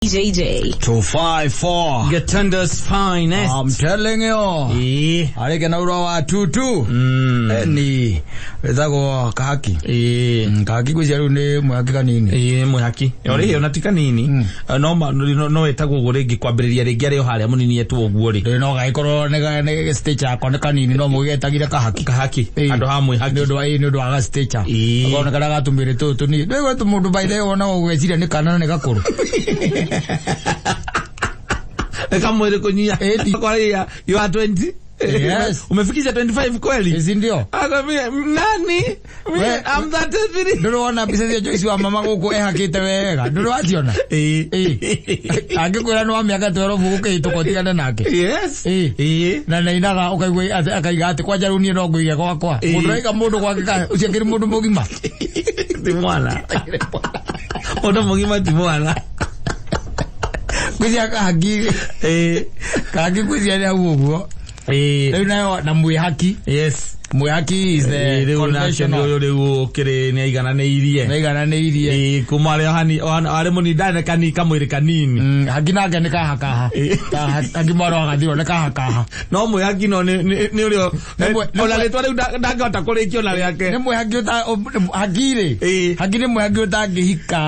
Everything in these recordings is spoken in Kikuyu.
JJ. 254. Gatunda's finest. I'm telling you. Ĩĩ. Arĩ na ura wa tutu. Ni wĩtagwo kahaki. Ĩĩ. Kahaki gwĩcia rĩu nĩ mwehaki kanini. Ĩĩ mwehaki. Ori ona ti kanini. No no wetagwo ũguo rĩngĩ kwambĩrĩria rĩngĩ arĩ o harĩa mũnini etwo ũguo rĩ. Rĩu no gagĩkorwo nĩ stage yakwa nĩ kanini no mũgĩgetagire kahaki. Kahaki. Ĩĩ. Handũ ha mwĩhaki. Nĩ ũndũ wa ĩĩ, nĩ ũndũ wa ga stature. Ĩĩ. Akona karĩa gatũmĩrĩ tũtũ tũnini. Rĩu gwetũ mũndũ by the way wonaga ũgeciria nĩ kana na nĩ gakũrũ. Kamwĩrĩ kũnyia. Ĩĩ. Kwa hiyo you are 20. Yes. Umefikisha 25 kweli? Ĩci ndio. Akwambia nani? Mimi I'm 33. Ndũrĩ wona mbica cia Joyce wa mama gũkũ ehakĩte wega. Ndũrĩ waciona? Ĩĩ. Ĩĩ. Angĩkwĩra nĩ wa mĩaka 12 ũkĩhĩtũka ũtigane nake. Yes. Ĩĩ. Ĩĩ. Na nainaga ũkaigua atĩ- akaiga atĩ kwanja rĩu niĩ no ngũige gwakwa. Ĩĩ. Mũndũ aiga mũndũ gwake ka ũcio akĩrĩ mũndũ mũgima. Ti mwana. Mũndũ mũgima ti mwana. Ngwĩciria kahaki Ĩĩ. kahaki ngwĩciria nĩ hau ũguo. Ĩĩ. Rĩu nayo na mwĩhaki. Yes. Mwĩhaki is the Rĩu nake nĩ conventional. ũyũ rĩu ũkĩrĩ nĩ aigananĩirie. Nĩaigananĩirie. Ĩĩ, kuma arĩ o hani arĩ mũnini ndarĩ kani kamwĩrĩ kanini. Haki nake nĩ kahakaha. Ĩĩ. Haki mwana wa gathirwo nĩ kahakaha. No mwĩhaki no nĩ ũrĩa Nĩ mwe- ona rĩtwa rĩu ndangĩhota kũrĩkia ona rĩake. Nĩ mwĩhaki ũta haki rĩ. Ĩĩ. Haki nĩ mwĩhaki ũtangĩhika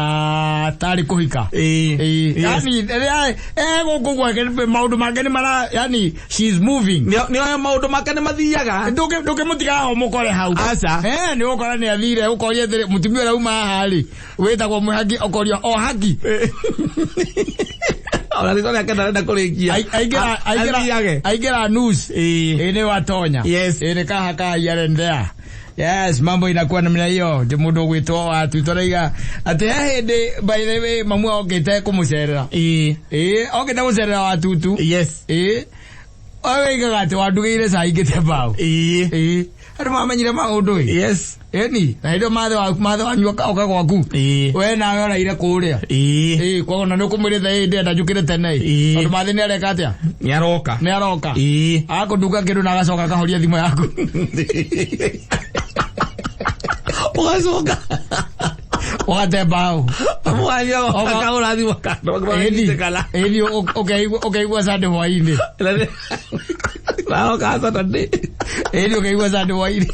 tarĩ kũhika. Ĩĩ. Ĩĩ. Yes. Yani rĩrĩa e gũkũ gwake maũndũ make nĩ mara yani she is moving. Nĩ oĩ maũndũ make nĩ mathiaga. Ndũngĩmũtiga haha ũmũkore hau. Aca. Eh, nĩ ũgũkora nĩ athire ũkoria atĩrĩ mũtumia ũrĩa uma haha rĩ wĩtagwo mwĩhaki ũkoria o haki. Ona rĩtwa rĩake ndarenda kũrĩkia. Aingĩra aingĩra Athiage. aingĩra news. Ĩĩ. Ĩĩ nĩ watonya. Yes. Ĩĩ nĩ kaha kaha here and there. Yes, mambo inakuwa namna hiyo. Ndi mundu gwitwo watu toraiga ati he hindi by the way mamu okite kumucerera. Ĩĩ. Ĩĩ okite gucerera watutu. Yes. Ĩĩ. Oigaga atĩ wandugĩire cai ngĩte mbaũ. Ĩĩ. Ĩĩ. Andũ mamenyire maũndũ ĩ. Yes. Ĩni, na hĩndĩ ĩyo mathe waku mathe wanyu oka gwaku. Ĩĩ. We nawe ũraire kũrĩa. Ĩĩ. Ĩĩ, koguo na nĩ ũkũmwĩrĩte ĩĩ ndĩrenda njũkĩre tene ĩ. Ĩĩ. Tondũ mathe nĩ areka atĩa? Nĩ aroka. Nĩ aroka. Ĩĩ. Akũnduga kĩndũ na agacoka akahoria thimũ yaku. Ũgacoka. Ũgate mbaũ. Mwanya akahũra thimũ kando. Ĩni, ĩni ũkaigua ũkaigua Sunday hwaĩ-inĩ. Naroka Saturday. Ĩni ũkaigua Sunday hwaĩ-inĩ.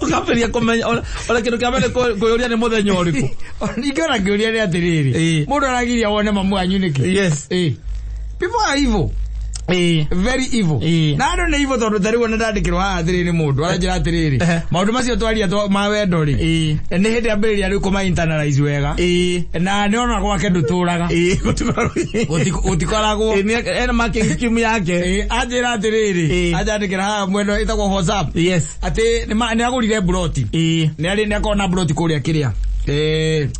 Ũkambĩrĩria kũmenya ona kĩndũ kĩa mbere kwĩyũria nĩ mũthenya ũrĩkũ. Ningĩ ona ngĩũria nĩ atĩrĩrĩ. Ĩĩ. Mũndũ aragiria wone mamu wanyu nĩkĩ? Yes. Ĩĩ. People are evil. Ĩĩ. Very evil. Ĩĩ. Na andũ nĩ evil tondũ ta rĩu ona ndandĩkĩrwo haha atĩrĩrĩ nĩ mũndũ aranjĩra atĩrĩrĩ. Ehe. Maũndũ macio twaria ma wendo rĩ. Ĩĩ. Nĩ hĩndĩ ambĩrĩria rĩu kũma internalize wega. Ĩĩ. Na nĩ ona gwake ndũtũraga. Ĩĩ. Gũtikoragwo. Gũtikoragwo. Ĩĩ, ena marking scheme yake. Ĩĩ, anjĩra atĩrĩrĩ. Ĩĩ. Anjandĩkĩra haha mwena ĩtagwo WhatsApp. Yes. Atĩ nĩ agũrire mburoti. Ĩĩ. Nĩ arĩ nĩ akoragwo na mburoti kũrĩa kĩrĩa.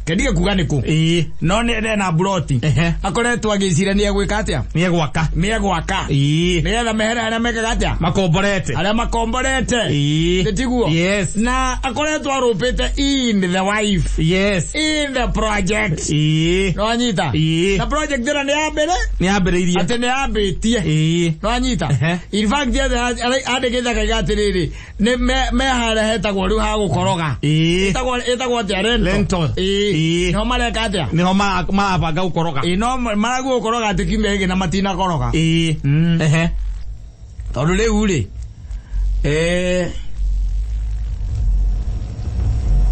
Kendige kuga nĩ kũ. Ĩĩ. No nĩ ena mburoti. Ehe. Akoretwo agĩciria nĩ egwĩka atĩa? Nĩ egwaka. Nĩ egwaka. Ĩĩ. Nĩgetha mehere arĩa mekaga atĩa? Makomborete. Arĩa makomborete. Ĩĩ. Nĩ tiguo? Yes. Na akoretwo arũpĩte in the wife. Yes. In the project. Ĩĩ. Nĩwanyita? Ĩĩ. Na project ĩno nĩ ya mbere? Nĩ yambĩrĩirie. Atĩ nĩ yambĩtie. Ĩĩ. Nĩwanyita? Ehe. In fact andĩkĩte akaiga atĩrĩrĩ, nĩ me harĩa hetagwo rĩu ha gũkoroga. Ĩĩ. Ĩtagwo atĩa? Rental. Rental. Ĩĩ. Ĩĩ. Nĩho mareka atĩa? Nĩho marabanga gũkoroga. Ĩĩ no maragua gũkoroga atĩ kiumia gĩkĩ na matinakoroga. Ĩĩ. Ehe. Tondũ rĩu rĩ,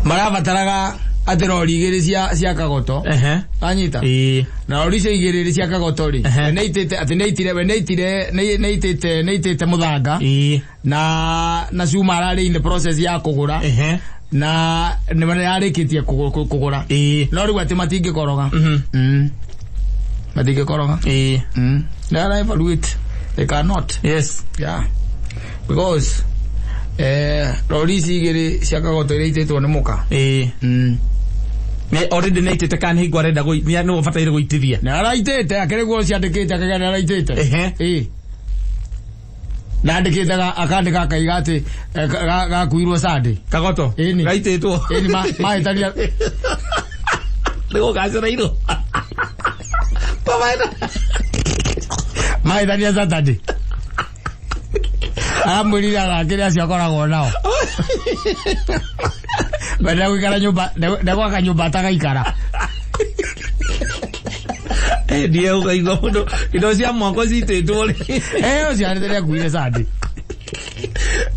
marabataraga atĩ rori igĩrĩ cia kagoto. Ehe. Wanyita? Ĩĩ. Na rori icio igĩrĩ cia kagoto rĩ, Ehe. nĩ itĩte atĩ nĩ itire we nĩ itire nĩ itĩte nĩ itĩte mũthanga. Ĩĩ. Na cuma ararĩ in the process ya kũgũra. Ehe. Na nĩ yarĩkĩtie kũgũra. Ĩĩ. No rĩu atĩ matingĩkoroga. Mhm. Matingĩkoroga. Ĩĩ. They are evaluate. They cannot. Yes. Yeah. Because rori ici igĩrĩ cia kagoto iria itĩtwo nĩ mũka. Ĩĩ. Nĩ already nĩ aitĩte kana hingo arenda nĩ ũbataire gũitithia. Nĩ araitĩte akĩrĩ guo ciandĩkĩte akaiga nĩ araitĩte. Ehe. Ĩĩ. Ndandĩkĩte akandĩka akaiga atĩ gakuirwo Sunday. Kagoto. Ĩni. Gaitĩtwo. Ĩni mahĩtania. Nĩ gũgacereirwo. Mahĩtania Saturday. Aramwĩrire athakĩre acio akoragwo nao. We ndegũikara nyũmba, ndegwaka nyũmba atagaikara. Ndiye ũkaigua mũndũ indo cia mwako citĩtwo rĩ. Ũcio arĩ rĩrĩa akuire Sunday.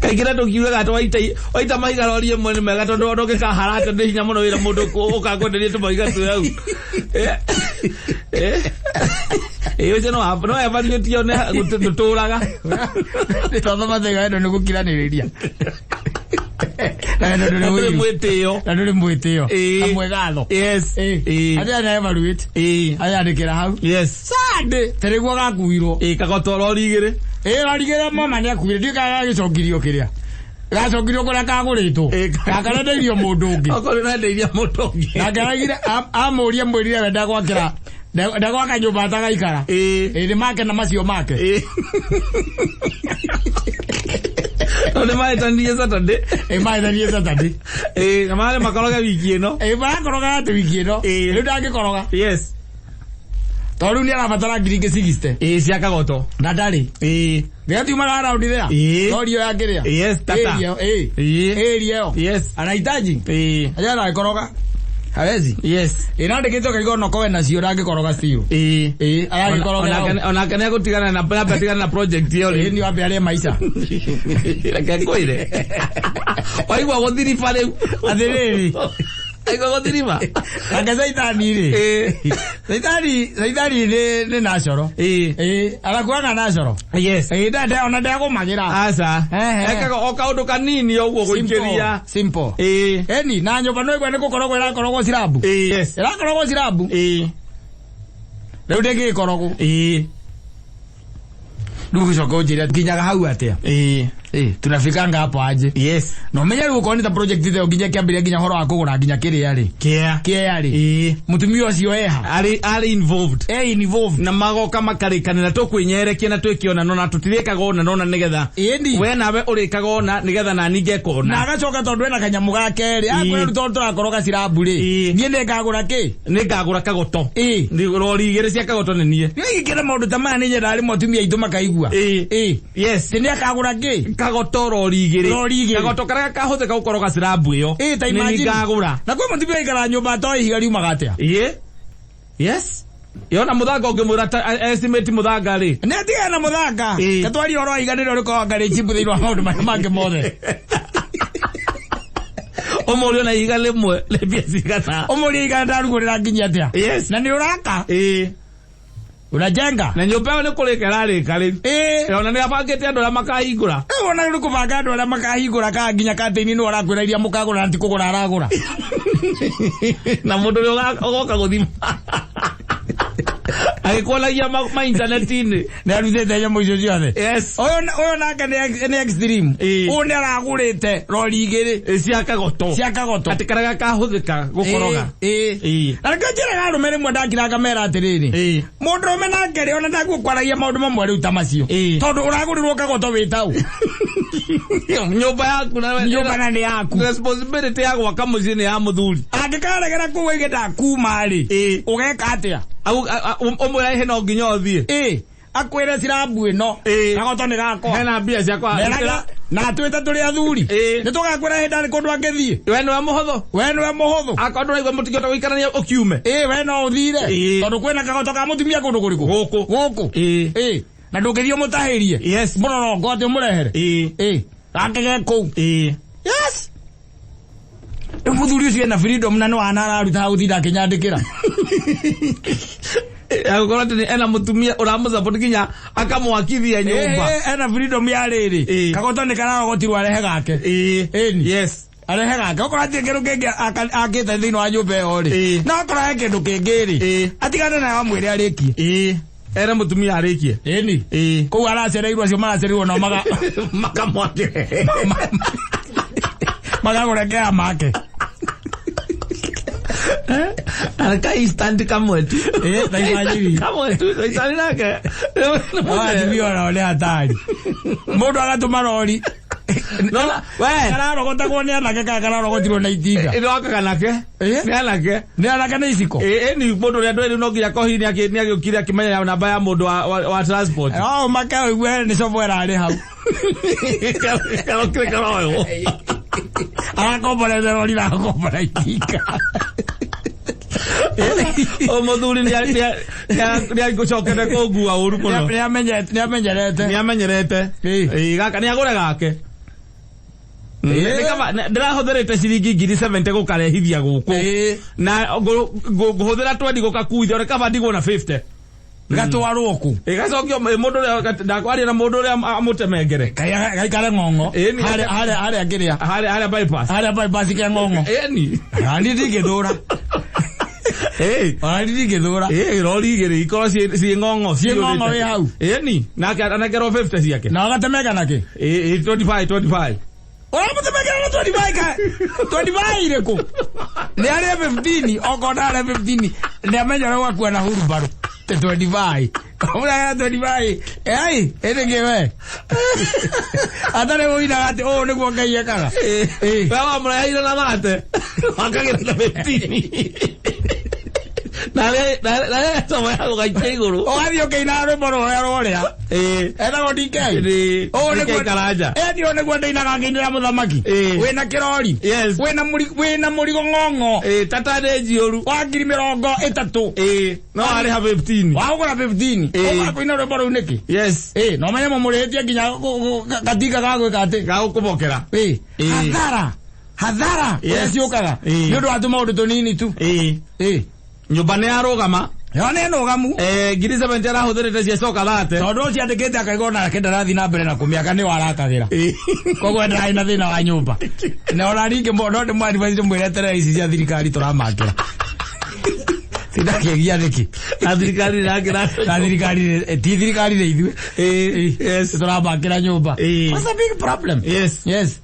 Kaingĩ na tũkiugaga atĩ waita mahiga rori ĩmwe nĩ mega tondũ ona ũngĩkaharata nĩ hinya mũno wĩra mũndũ ũkakwenderia tũmahiga twĩ hau. Ĩ ũcio no ebarĩtio nĩ ndũtũraga. Nĩ tondũ mathĩga ĩno nĩ gũkiranĩrĩria. Na ĩno ndũrĩ Ndũrĩ ũiru. mwĩtĩo. Na ndũrĩ mwĩtĩo. Ĩĩ. Na mwĩgatho. Yes. Ĩĩ. Ĩĩ. Atĩ ana evaluate. Ĩĩ. Ayandĩkĩra hau. Yes. Sunday tarĩguo gakuirwo. Ĩĩ kagoto rori igĩrĩ. Ĩĩ rorigĩra mama nĩ akuire ndiũĩ kana gagĩcokirio kĩrĩa. Gacokirio kũrĩa kagũrĩtwo. Ĩĩ. Gakarenderio mũndũ ũngĩ. Okorwo nĩũrendeirie mũndũ ũngĩ. Nake araugire amũria mwĩrire we ndagwakĩra ndagwaka nyũmba atagaikara. Ĩĩ. Ĩĩ nĩ make na macio make. Ĩĩ. No nĩ mahĩtanirie Saturday. Ĩĩ mahĩtanirie Saturday. Ĩĩ na marĩ makoroge wiki ĩno. Ĩĩ marakoroga atĩ wiki ĩno. Ĩĩ. Rĩu ndangĩkoroga. Yes. Tondũ rĩu nĩ arabatara ngiri ingĩ 60. Ĩĩ cia kagoto. Na ndarĩ. Ĩĩ. Gĩatiuma round there. Ĩĩ. Rori ĩyo ya kĩrĩa. Yes, tata. Ĩĩ ĩyo, ĩĩ. Ĩĩ. Ĩĩ ĩyo. Yes. Anahitaji. Ĩĩ. Aja aragĩkoroga. Hawezi. Yes. Ĩrandĩkĩtwo kaigua no kowe nacio ndangĩkoroga still. Ĩĩ. Ĩĩ aragĩkorogera. Onake nĩ egũtigana na ambe atigane na project ĩyo Ĩĩ rĩ. nĩ wambe arĩe maica. Reke ngwĩre. Waigua gũthiriba rĩu. Atĩrĩrĩ. Waigua gũthiriba. Nake caitani rĩ. Ĩĩ. Caitani caitani nĩ natural. Ĩĩ. Ĩĩ arakuaga natural. Yes. Ĩĩ nda ona ndegũmagĩra. Aca. Ehe. Ekaga o kaũndũ kanini ũguo gũikĩria. Simple. Ĩĩ. Eni na nyũmba no igua nĩ gũkorogwo ĩrakorogwo cirabu. Ĩĩ. Yes. Ĩrakorogwo cirabu. Ĩĩ. Rĩu ndĩngĩgĩkorogwo. Ĩĩ. Rĩu gũcoka ũnjĩre nginyaga hau atĩa. Ĩĩ. Ĩĩ tunafikanga hapo aje. Yes. Na ũmenye rĩu okorwo nĩ ta project ĩyo nginya kĩambĩrĩria nginya ũhoro wa kũgũra nginya kĩrĩa rĩ. Kĩa. Kĩea rĩ. Ĩĩ. Mũtumia ũcio eha. Arĩ involved. E involved. Na magoka makarĩkanĩra tũkwĩnyerekia na twĩke ona nona tũtirĩkaga ona nona nĩgetha Ĩni. we nawe ũrĩkaga ona nĩgetha nani ngeka Na ona agacoka tondũ ena kanyamũ ga kerĩ. Ĩĩ. Akwĩra rĩu tondũ tũrakoroga cirabu rĩ. Ĩĩ. Niĩ nĩngagũra kĩ? Nĩngagũra kagoto. Ĩĩ. Nĩ rori igĩrĩ cia kagoto nĩ niĩ. Nĩ ingĩra maũndũ ta maya nĩ nyendaga rĩmwe atumia aitũ makaigua. Ĩĩ. Ĩĩ. Yes. Atĩ nĩakagũra kĩ? Kagoto rori igĩrĩ. Rori igĩrĩ. Kagoto karĩa kahũthĩka gũkoroga cirabu ĩyo. Ĩĩ ta Nĩ niĩ imagine. ngagũra. Na kwĩ mũtumia aikaraga nyũmba atoĩ ihiga riumaga atĩa. Ĩĩ. Yes. Yona mũthanga ũngĩmwĩra ta estimate mũthanga rĩ. Nĩ atigana na mũthanga. Ĩĩ. Katwaria ũhoro wa ihiga nĩrĩo rĩkoragwo ngarĩ chibu thĩinĩ wa maũndũ marĩa mangĩ mothe. Ũmũrie ona ihiga rĩmwe rĩ mbia cigana. Ũmũrie ihiga ndarugũrĩra nginya atĩa. Yes. Na nĩ ũraka. Ĩĩ. Unajenga. Na nyũmba ĩyo nĩ kũrĩka ĩrarĩka rĩu. Ĩĩ. Ona nĩ abangĩte andũ arĩa makahingũra. Ĩĩ wona rĩu kũbanga andũ arĩa makahingũra ka nginya katĩini nĩ ũrakwĩra iria mũkagũra na ti kũgũra aragũra. Na mũndũ ũrĩa ũgoka gũthima. Agĩkuonagia ma intaneti-inĩ. Nĩ arutĩte nyamũ icio ciothe. Yes. Ũyũ nake nĩ extreme. Ĩĩ. Ũyũ nĩ aragũrĩte rori igĩrĩ Ĩ, cia kagoto. cia kagoto. Atĩ karĩa kahũthĩka gũkoroga. Ĩĩ. Ĩĩ. Na nĩkĩo njĩraga arũme rĩmwe ndakira ngamera atĩrĩrĩ. Ĩĩ. Mũndũrũme nake rĩ ona ndagukwaragia maũndũ mamwe rĩu ta macio. Ĩĩ. Tondũ ũragũrĩrwo kagoto wĩ taũ. Nyũmba yaku na Nyũmba na nĩ yaku. Responsibility ya gwaka mũciĩ nĩ ya mũthuri. Angĩkaregera kũu oige ndakuma rĩ. Ĩĩ. Ũgeka atĩa? Ũmwĩra ihe no nginya ũthiĩ. Ĩĩ. Akwĩre cirabu ĩno. Ĩĩ. Kagoto nĩ gakwa. Hena mbia ciakwa. Meraga na atwĩte tũrĩ athuri. Ĩĩ. Nĩ tũgakwĩra hĩndĩ arĩ kũndũ angĩthiĩ. We nĩwe mũhũthũ. We nĩwe mũhũthũ. Akorwo ndũraigua mũtingĩhota gũikarania ũkiume. Ĩĩ we no ũthire. Ĩĩ. Tondũ kwĩna kagoto ka mũtumia kũndũ kũrĩkũ? Gũkũ. Gũkũ. Ĩĩ. Ĩĩ. Na ndũngĩthiĩ ũmũtahĩrie. Yes. Mũrorongo atĩ ũmũrehere. Ĩĩ. Ĩĩ. Gake ge kũu. Ĩĩ. Yes. Rĩu mũthuri ũcio ena freedom na nĩ wana araruta hau gũtinda akĩnyandĩkĩra. Agũkorwo atĩ ena mũtumia ũramũsupport nginya akamwakithia nyũmba. Ĩĩ, ena freedom ya rĩrĩ. Ĩĩ. Kagoto nĩ kararogotirwo arehe gake. Ĩĩ. Ĩni. Yes. Arehe gake. Okorwo hatirĩ kĩndũ kĩngĩ akĩte thĩinĩ wa nyũmba ĩyo rĩ. Ĩĩ. Na okorwo he kĩndũ kĩngĩ rĩ. Ĩĩ. Atigane nayo amwĩre arĩkie. Ĩĩ. Ere mũtumia arĩkie. Ĩni. Ĩĩ. Kũu aracereirwo acio maracereirwo nao maga Makamwakĩre. magagũrekea make. Araka instant kamwe tu. Ĩĩ, ta imagine. Kamwe tu, instant nake. Atumia onao nĩ hatari. Mũndũ agatũma rori. No, we. Kararogotagwo nĩ anake kana kararogotirwo na itinga. Ĩno wakaga nake. Ĩĩ. Nĩ anake. Nĩ anake nĩ iciko. Ĩĩ ni mũndũ ũrĩa ndwĩrĩ no nginya kohi nĩ agĩũkire akĩmenya namba ya mũndũ wa transport. No ũmake ũigue nĩ cobo ĩrarĩ hau. Karokire karoywo. Arakomborete rori na akombora itinga. O muthuri ni agũcokete kũngua ũru mũno. Nĩ amenyerete. Nĩ amenyerete. Ĩĩ. Ĩĩ, gaka nĩ agũre gake. Ĩĩ. Nĩ kaba ndĩrahũthĩrĩte ciringi 70,000 gũkarehithia gũkũ. Ĩĩ. Na ngũhũthĩra 20 gũkakuithia, nĩ kaba ndigwo na 50. Gatwarwo kũ? Ĩgacokio mũndũ ũrĩa ndakwaria na mũndũ ũrĩa amũtemengere. Gaikare ng'ong'o. Ĩĩ, nĩ- Harĩa kĩrĩa. Harĩa bypass. Harĩa bypass kĩa ng'ong'o. Ĩni. Ona ndingĩthũra. Ĩĩ. Ona ndingĩthũra. Ĩĩ, rori igĩrĩ ikorwo ciĩ ng'ong'o. Ciĩ ng'ong'o wĩ hau. Ĩni. Nake anengerwo 50 ciake. Na ũgatemeka nakĩ? Ĩĩ, 25 25. Ũramũtemekera na 25 ka? 25 irĩkũ? Nĩ arĩa 15, okorwo ndarĩa 15, nĩ amenya ũrĩa gwakua na hurumbarũ. Te 25. Ũraya 25. Ei, ĩndĩ kĩ we? Atarĩ ũinaga atĩ ũũ nĩguo Ngai ekaga. Ĩĩ. We wamũreheire na thate. Wakagĩra na 15. Na tomo ya gũgaikia igũrũ. Ũgathiĩ ũkĩinaga rwĩmbo rũrĩa rũrĩa. Ĩĩ. Etagwo DK. Ĩĩ. Ũũ nĩguo DK Karanja. Ĩĩ ũũ nĩguo ndĩinaga ngĩinĩra mũthamaki. Ĩĩ. Wĩna kĩrori. Yes. Wĩna mũrigo wĩna mũrigo ng'ong'o. Ĩĩ, tata nĩ njiũru. Wa 30,000. Ĩĩ, no arĩha 15. Wagũra 15. Ĩĩ. Ũgaga kũina rwĩmbo rũu nĩkĩ? Yes. Ĩĩ, no menye mũmũrĩhĩtie nginya gatinga ga gwĩka atĩ. Gagũkũbokera. Ĩĩ. Ĩĩ. Hathara. Hathara. Yes. Ũrĩa ciũkaga. Ĩĩ. Nĩ ũndũ wa tũmaũndũ tũnini tu. Ĩĩ. Ĩĩ. Nyũmba nĩ yarũgama. Yo nĩ nũgamu. 70,000 arahũthĩrĩte ciacoka thate. Tondũ ũcio andĩkĩte akaigua onake ndarathiĩ na mbere na kũmĩaka nĩ warakagĩra. Ĩĩ. Koguo ndarĩ na thĩna wa nyũmba. Na ona ningĩ no ndĩmwadvise ndĩmwĩre eterere ici cia thirikari tũramakĩra. Sindakĩgia nĩkĩ? Na thirikari ĩrakĩra. Na thirikari ti thirikari nĩ ithuĩ. Ĩĩ. Yes. Tũramakĩra nyũmba. Ĩĩ. What's the big problem? Yes. Yes.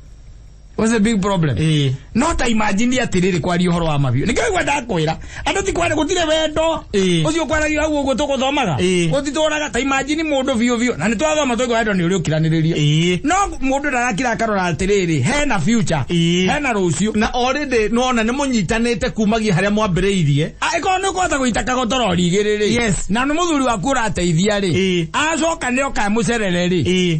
What's the big problem? Ĩĩ. No ta imagine atĩrĩrĩ kwaria ũhoro wa mabiũ. Nĩkĩo igua ndakwĩra. Andũ ti kwara gũtirĩ wendo. Ĩĩ. Ũcio kwaragia hau ũguo tũgũthomaga. Ĩĩ. Gũtitũraga ta imagine mũndũ biũ biũ. Na nĩtwathoma twaigua wendo nĩ ũrĩa ũkiranĩrĩria. Ĩĩ. No mũndũ ndarakira akarora atĩrĩrĩ, hena future. Ĩĩ. Hena rũciũ. Na already nĩwona nĩ mũnyitanĩte kumagia harĩa mwambĩrĩirie. Ĩkorwo nĩ ũkũhota gũita kagotorori igĩrĩ rĩ. Yes. Na nĩ mũthuri waku ũrateithia rĩ. Ĩĩ. Acoka nĩ oka mũcerere rĩ. Ĩĩ.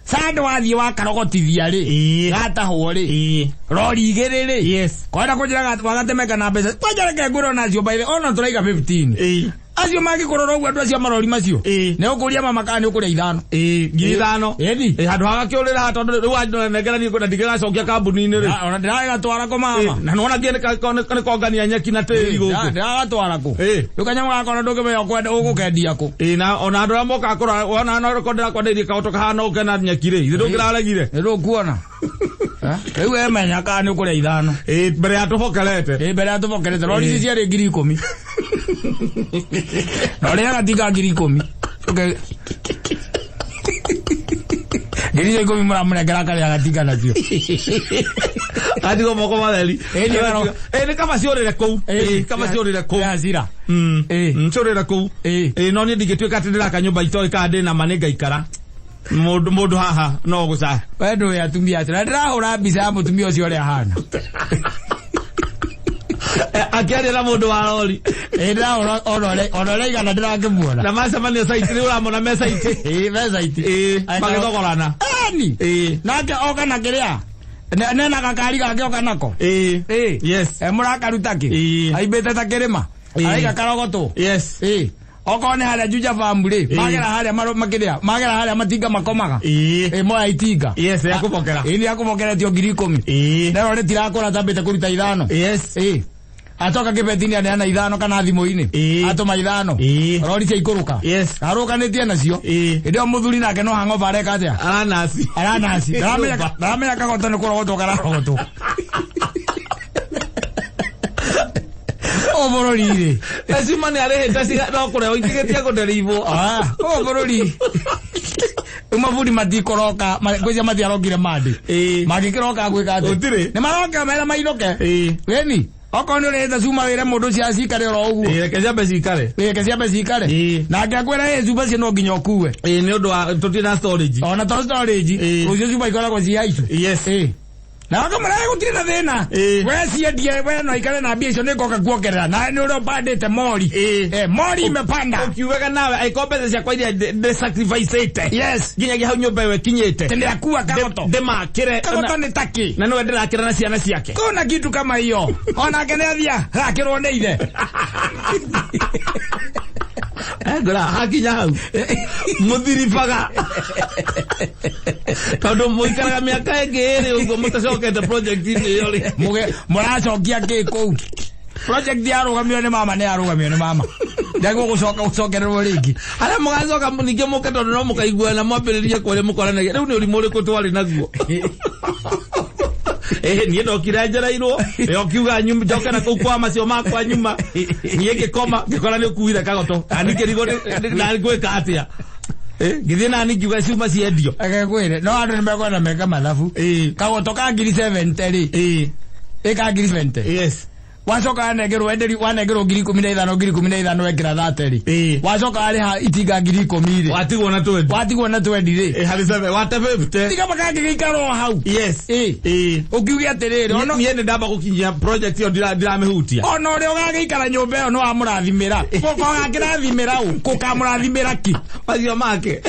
Sande wathiĩ wakarogotithia rĩ. Ĩĩ. Gatahwo rĩ. Ĩĩ. Rori igĩrĩ rĩ. Yes. Kwenda kũnjĩra wagatemeka na mbeca. Kwanja reke ngwĩre onacio by the ona tũraiga 15. Ĩĩ. Acio mangĩkũrora ũguo andũ acio a marori macio. Ĩĩ. Nĩ ũkũria mama kana nĩ ũkũrĩa ithano. Ĩĩ, 5,000. Ĩni. Ĩĩ, handũ ha gakĩũrĩra haha tondũ rĩu wanengera niĩ na ndingĩgacokia kambuni-inĩ rĩ. Ona ndĩragagatwara kũ mama. Ĩĩ, na nĩwona nginya nĩ kongania nyeki na tĩri gũkũ. Ndĩragatwara kũ. Ĩĩ. Rĩu kanyamũ gaka ona ndũngĩmenya ũkwenda ũgũkendia kũ. Ĩĩ, na ona andũ arĩa mokaga kũrora wona no ko ndĩrakwendeirie kagoto kahana ũke na nyeki rĩ, ithe ndũngĩraregire. Nĩ ndũkuona. Rĩu we menya kana nĩ ũkũrĩa ithano. Ĩĩ, mbere ya tũbokerete. Ĩĩ, mbere ya tũbokerete. Rori ici ciarĩ 10,000. Na ũrĩa gatinga 10,000. Ũke 10,000 mũramũnengera akarĩa gatinga nacio. Atigwo moko matheri. Ĩĩ, nĩ karo- Ĩĩ, nĩ kaba ciũrĩre kũu. Ĩĩ, kaba ciũrĩre kũu. Hasira. Ĩĩ. Ciũrĩre kũu. Ĩĩ. Ĩĩ, no niĩ ndingĩtuĩka atĩ ndĩraka nyũmba itoĩ kana ndĩna ma nĩ ngaikara. Mũndũ haha no gũca. We ndũĩ atumia acio. Na ndĩrahũra mbica ya mũtumia ũcio ũrĩa ahana. Akĩaria na mũndũ wa rori. Ĩĩ, ndĩrahũra ona ũrĩa igana ndĩrakĩmuona. Na macemania site rĩu ũramona me site. Ĩĩ, me site. Ĩĩ, magĩthogorana. Ĩni. Ĩĩ. Nake oka na kĩrĩa. Nena gakari gake oka nako. Ĩĩ. Ĩĩ. Yes. Mũrakaruta kĩ? Ĩĩ. Aimbĩte ta kĩrĩma. Ĩĩ. Araiga karogotwo. Yes. Ĩĩ. Okorwo nĩ harĩa Juja Farm rĩ, Ĩĩ. magera harĩa makĩrĩa, magera harĩa matinga makomaga. Ĩĩ. Ĩĩ, moya itinga. Yes, ya kũbokera. Ĩĩ, nĩ akũbokeretio 10,000. Ĩĩ. Nero rĩtirakũra tambĩte kũruta ithano. Yes. Ĩĩ. Atoka kĩbeti-inĩ aneana ithano kana thimũ-inĩ. Ĩĩ. Atũma ithano. Ĩĩ. Rori cia ikũrũka. Yes. Arũkanĩtie nacio. Ĩĩ. Hĩndĩ ĩyo mũthuri nake no hangover areka atĩa? Aranasi. Aranasi. Ndaramenya kagoto nĩ kũrogotwo kararogotwo. O bũrũri rĩ. Cuma nĩ arĩhĩte ciga no kũrehwo itigĩtie kũnderibwo. O bũrũri. Rĩu maburi matikũroka, ngwĩciria matiarokire Monday. Ĩĩ. Mangĩkĩroka gwĩka atĩa? Gũtirĩ. Nĩ maroka mera mainũke. Ĩĩ. Ĩni. Okorwo nĩ ũrĩhĩte cuma wĩre mũndũ ũcio acikare oro ũguo. Ĩĩ, reke ciambe cikare. Ĩĩ, reke ciambe cikare. Ĩĩ. Nake akwĩra ĩ cuma icio no nginya ũkue. Ĩĩ, nĩ ũndũ wa tũtirĩ na storage. Ona to storage, Ĩĩ. rũciũ cuma ikoragwo ci haicu. Yes. Ĩĩ. Na wakamwĩra, "Ĩ, gũtirĩ na thĩna. Ĩ. We ciendie, we no ikare na mbia icio, nĩngoka kuongerera na nĩ ũrĩa ũpandĩte mori." Ĩ. Eh, mori imepanda. Ũkiugaga nawe angĩkorwo mbeca ciakwa iria ndĩ sacrifice-ĩte Yes. nginyagia hau nyũmba ĩyo ĩkinyĩte, Tĩ nĩakua kagoto. ndĩmakĩre. Kagoto nĩ takĩ? Na nĩwe ndĩrakĩra na ciana ciake. Kuna kitu kama hiyo. Onake nĩ athia rakĩrwo nĩ ithe. Ngora hakinya hau mũthiribaga tondũ mũikaraga mĩaka ĩngĩ ĩrĩ ũguo mũtacokete project-inĩ ĩyo rĩ. Mũracokia kĩ kũu? Project yarũgamio nĩ mama, nĩ yarũgamio nĩ mama, ndagwo gũcoka gũcokererwo rĩngĩ. Harĩa mũgacoka ningĩ mũke, tondũ no mũkaiguana mwambĩrĩrie kũrĩa mũkoranagia rĩu nĩ ũrimũ ũrĩkũ twarĩ naguo? Ĩhĩ, niĩ ndokire njereirwo ĩ ũkiuga njoke na kũu kwa macio makwa nyuma, niĩ ngĩkoma ngĩkora nĩ ũkuire kagoto nani ngĩrigwo na ngwĩka atĩa. Ngĩthiĩ nani ngiuga ciuma ciendio. Agekwĩre no andũ nĩ mekwenda meka mathabu. Kagoto ka ngiri 70 rĩ, ĩ ka ngiri 70, wacoka wanengerwo enderi, wanengerwo ngiri 15, ngiri 15 wekĩra 30 rĩ, wacoka warĩha itinga ngiri 10 rĩ, watigwo na 20. Watigwo na 20 rĩ. Harĩ seven wate 50. Tiga makangĩgĩikara o hau. Ũkiuge atĩrĩrĩ, ono Niĩ nĩ ndamba gũkinyia project ĩyo ndiramĩhutia. Ona ũrĩa ũgagĩikara nyũmba ĩyo nĩ wamũrathimĩra, ũgakĩrathimĩra ũ? Kũkamũrathimĩra ki? Macio make.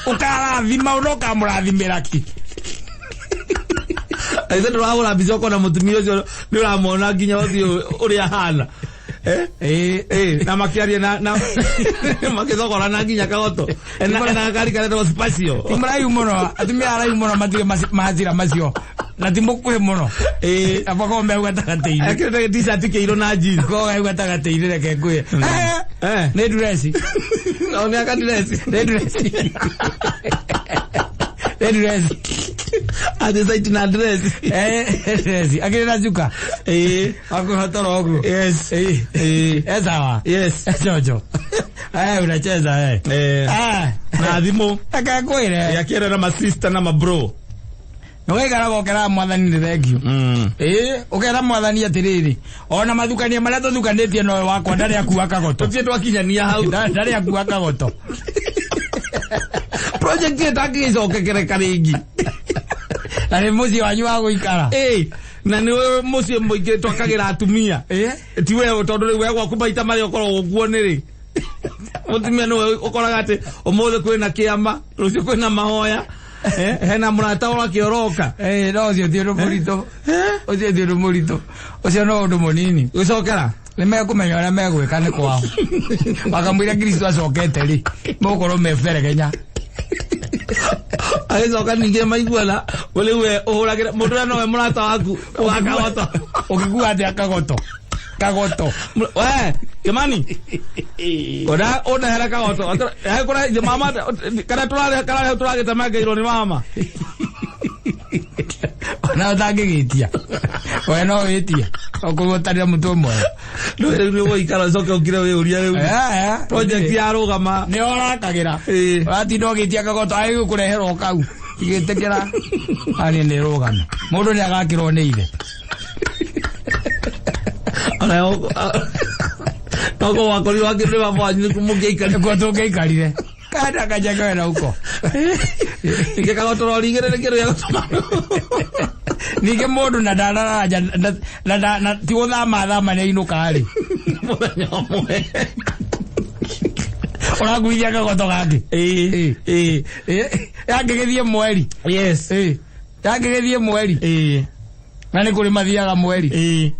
Ũkarathima ũ na ũkamũrathimĩra ki? Aithe ndũrahũra mbica ũkona mũtumia ũcio nĩ ũramwona nginya ũthiũ ũrĩa ahana. Na makĩaria na magĩthogorana nginya kagoto ena gakari karetagwo Spacio. Ti mũraihu mũno, atumia araihu mũno matirĩ macira macio, na ti mũkuhĩ mũno. Abakorwo me hau gatagatĩ-inĩ. Ekĩrĩte t-shirt kĩirũ na jeans. Korwo hau gatagatĩ-inĩ, reke ngwĩre. Nĩ ndureci. No nĩ akandireci. Nĩ ndureci, nĩ ndureci. Atĩ site na dress. Ndureci akĩrĩ na cuka akũhotoro ũguo. Eh, sawa. Jojo, unacheza eh. Na thimũ. Reke ngwĩre. Akĩera na masista na mabro. Nĩwaikaraga ũkeraga Mwathani nĩ thengio. Ĩ, ũkera Mwathani atĩrĩrĩ, ona mathukania marĩa tũthukanĩtie nowe wakwa ndarĩ akua kagoto. Tũtirĩ twakinyania hau. Ndarĩ akua kagoto. Project ĩyo ĩtangĩgĩcokekereka rĩngĩ. Na nĩ mũciĩ wanyu wa gũikara. Na nĩ mũciĩ mũingĩ twakagĩra atumia. Ti we, tondũ rĩu we gwaku maita marĩa ũkoragwo kuo nĩ rĩ mũtumia nĩwe ũkoraga atĩ ũmũthĩ kwĩna kĩama, rũciũ kwĩna mahoya. Hena mũrata wake ũroka. No ũcio ti ũndũ mũritũ, ũcio ti ũndũ mũritũ, ũcio no ũndũ mũnini. Gũcokera. Nĩ mekũmenya ũrĩa megwĩka nĩ kwao wakamwĩra Kristo acokete rĩ, mũgũkorwo meberegenya. Agĩcoka ningĩ maiguana rĩu we ũhũragĩra mũndũ ũrĩa nowe mũrata waku wa kagoto. Ũkĩkua atĩa kagoto? Kagoto. We Kimani, ona ũndehere kagoto. Kũra ithe mama karĩa tũrarĩa kararĩa tũragĩtemengeirwo nĩ mama. Ona ũtangĩgĩtia, we no wĩtie okorwo ũtarĩ na mũtwe mwega. Rĩu nĩ ũgũikara ũcoke ũkire wĩũria rĩu project yarũgama. Nĩ ũrakagĩra. Ũratinda ũgĩtia kagoto agĩgũkũrehera o kau igĩtĩkĩra ani nĩ rũgano, mũndũ nĩ agakĩrwo nĩ ithe. Ona toko wakorirwo akĩrĩ baba wanyu mũngĩaikarire. Nĩkuo tũngĩaikarire kada kajaka wena huko. Ningĩ kagoto rori igĩrĩ nĩ kĩndũ gĩa gũtũma. Ningĩ mũndũ na ndararaja na ti gũthama thama nĩ ainũka rĩ. Mũthenya ũmwe. Ũrakuithia kagoto gangĩ. Yangĩgĩthiĩ mweri. Yangĩgĩthiĩ mweri. Na nĩ kũrĩ mathiaga mweri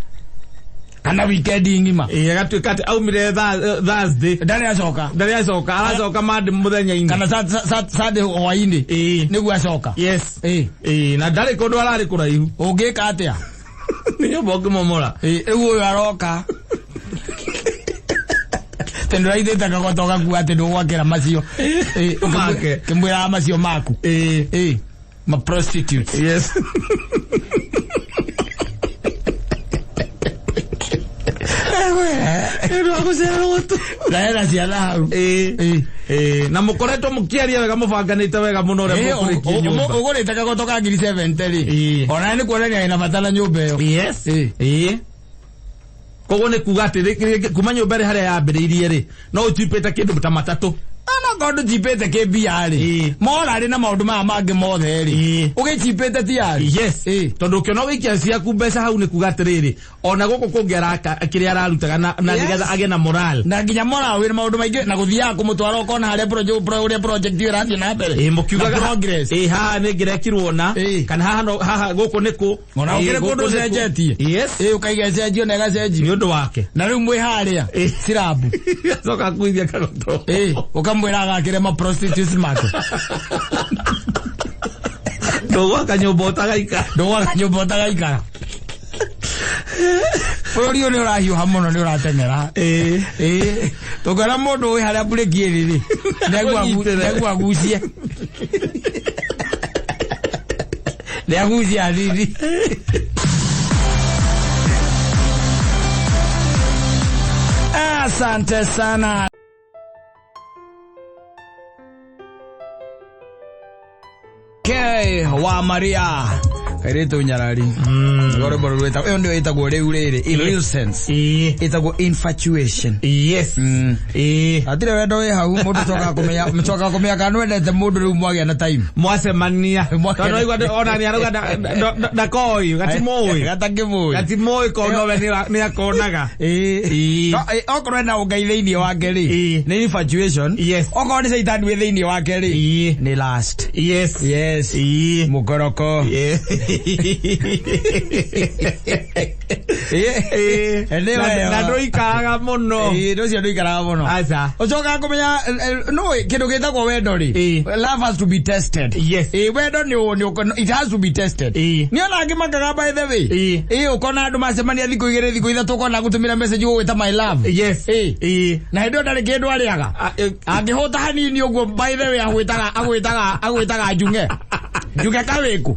kana wikendi ng'ima. Agatuĩka atĩ aumire Thursday. Ndarĩ acoka. Ndarĩ acoka, aracoka Monday mũthenya-inĩ. Kana Sunday hwaĩ-inĩ. Nĩguo acoka. Na ndarĩ kũndũ ararĩ kũraihu. Ũngĩka atĩa? Nĩ nyũmba ũngĩmomora. Rĩu ũyũ aroka tondũ ndũraithĩte kagoto gakua atĩ ndũgwakĩra macio. Make. Kĩmwĩraga macio maku. Ma prostitutes. Na hena ciana hau. Na mũkoretwo mũkĩaria wega, mũbanganĩte wega mũno ũrĩa mũkũrĩkia nyũmba. Ũgũrĩte kagoto ka ngiri 70 rĩ, ona nĩ kuonania ĩna bata na nyũmba ĩyo. Koguo nĩ kuga atĩ kuma nyũmba ĩrĩ harĩa yambĩrĩirie rĩ, no ũchipĩte kĩndũ ta matatũ. No Okorwo ndũchipĩte kĩmbia rĩ, morarĩ na maũndũ maya mangĩ mothe rĩ, ũgĩchipĩte tiarĩ. Yes, tondũ ũkĩona ũgĩikia ciaku mbeca hau nĩ kuga atĩrĩrĩ, ona gũkũ kũngĩ araka kĩrĩa ararutaga na nĩgetha agĩe na moral. Na nginya moral wĩna maũndũ maingĩ na gũthiaga kũmũtwara ũkona harĩa ũrĩa project ĩyo ĩrathiĩ na mbere. Mũkiugaga Na progress. Haha nĩ ngĩrekirwo na kana haha no haha gũkũ nĩ kũ. Ona ũkĩrĩ gũkũ kũndũ nĩ kũ. ũcenjetie. Ũkaiga ĩcenjio na ĩgacenjio. Nĩ ũndũ wake. Na rĩu mwĩ harĩa sirambu. Acoka akuithia kagoto. Ũkamwĩra agakĩre ma prostitutes make. Ndũgwaka nyũmba ũtagaikara. Ndũgwaka nyũmba ũtagaikara. Bũrũri ũyũ nĩ ũrahiũha mũno, nĩ ũrateng'era. Tũngĩona mũndũ wĩ harĩa mburĩki ĩrĩ rĩ, Ũnyitĩre. nĩguo agucie. Nĩagucie hanini. Asante sana. K wa Maria kairĩtu nyarari. Rwĩmbo rũrũ rwĩtagwo, ĩyo nĩyo ĩtagwo rĩu rĩrĩ in real sense, ĩtagwo infatuation. Hatirĩ wendo wĩ hau, mũndũ cokaga kũmenya, mũcokaga kũmenya kana nĩwendete mũndũ rĩu mwagĩa na time. Mwacemania. Tondũ waigua ona nĩ arauga ndakoi gatimũĩ. Gatakĩmũĩ. Gatimũĩ ko nowe nĩ akonaga. No, okorwo ena ũngai thĩinĩ wake rĩ, nĩ infatuation. Okorwo nĩ caitani wĩ thĩinĩ wake rĩ, nĩ lust. Yes. Mũkoroko. Na ndũikaraga mũno. Ũcio ndũikaraga mũno. Aca. Ũcokaga kũmenya, no kĩndũ gĩtagwo wendo rĩ, love has to be tested. Wendo nĩ it has to be tested. Nĩ ona angĩ makaga, by the way. Ũkona andũ macemania thikũ 2, thikũ 3, ũkona gũtũmĩra message ũgwĩta "my love". Na hĩndĩ ĩyo ndarĩ kĩndũ arĩaga. Angĩhũta hanini ũguo, by the way, agwĩtaga njung'e njung'e kawĩku.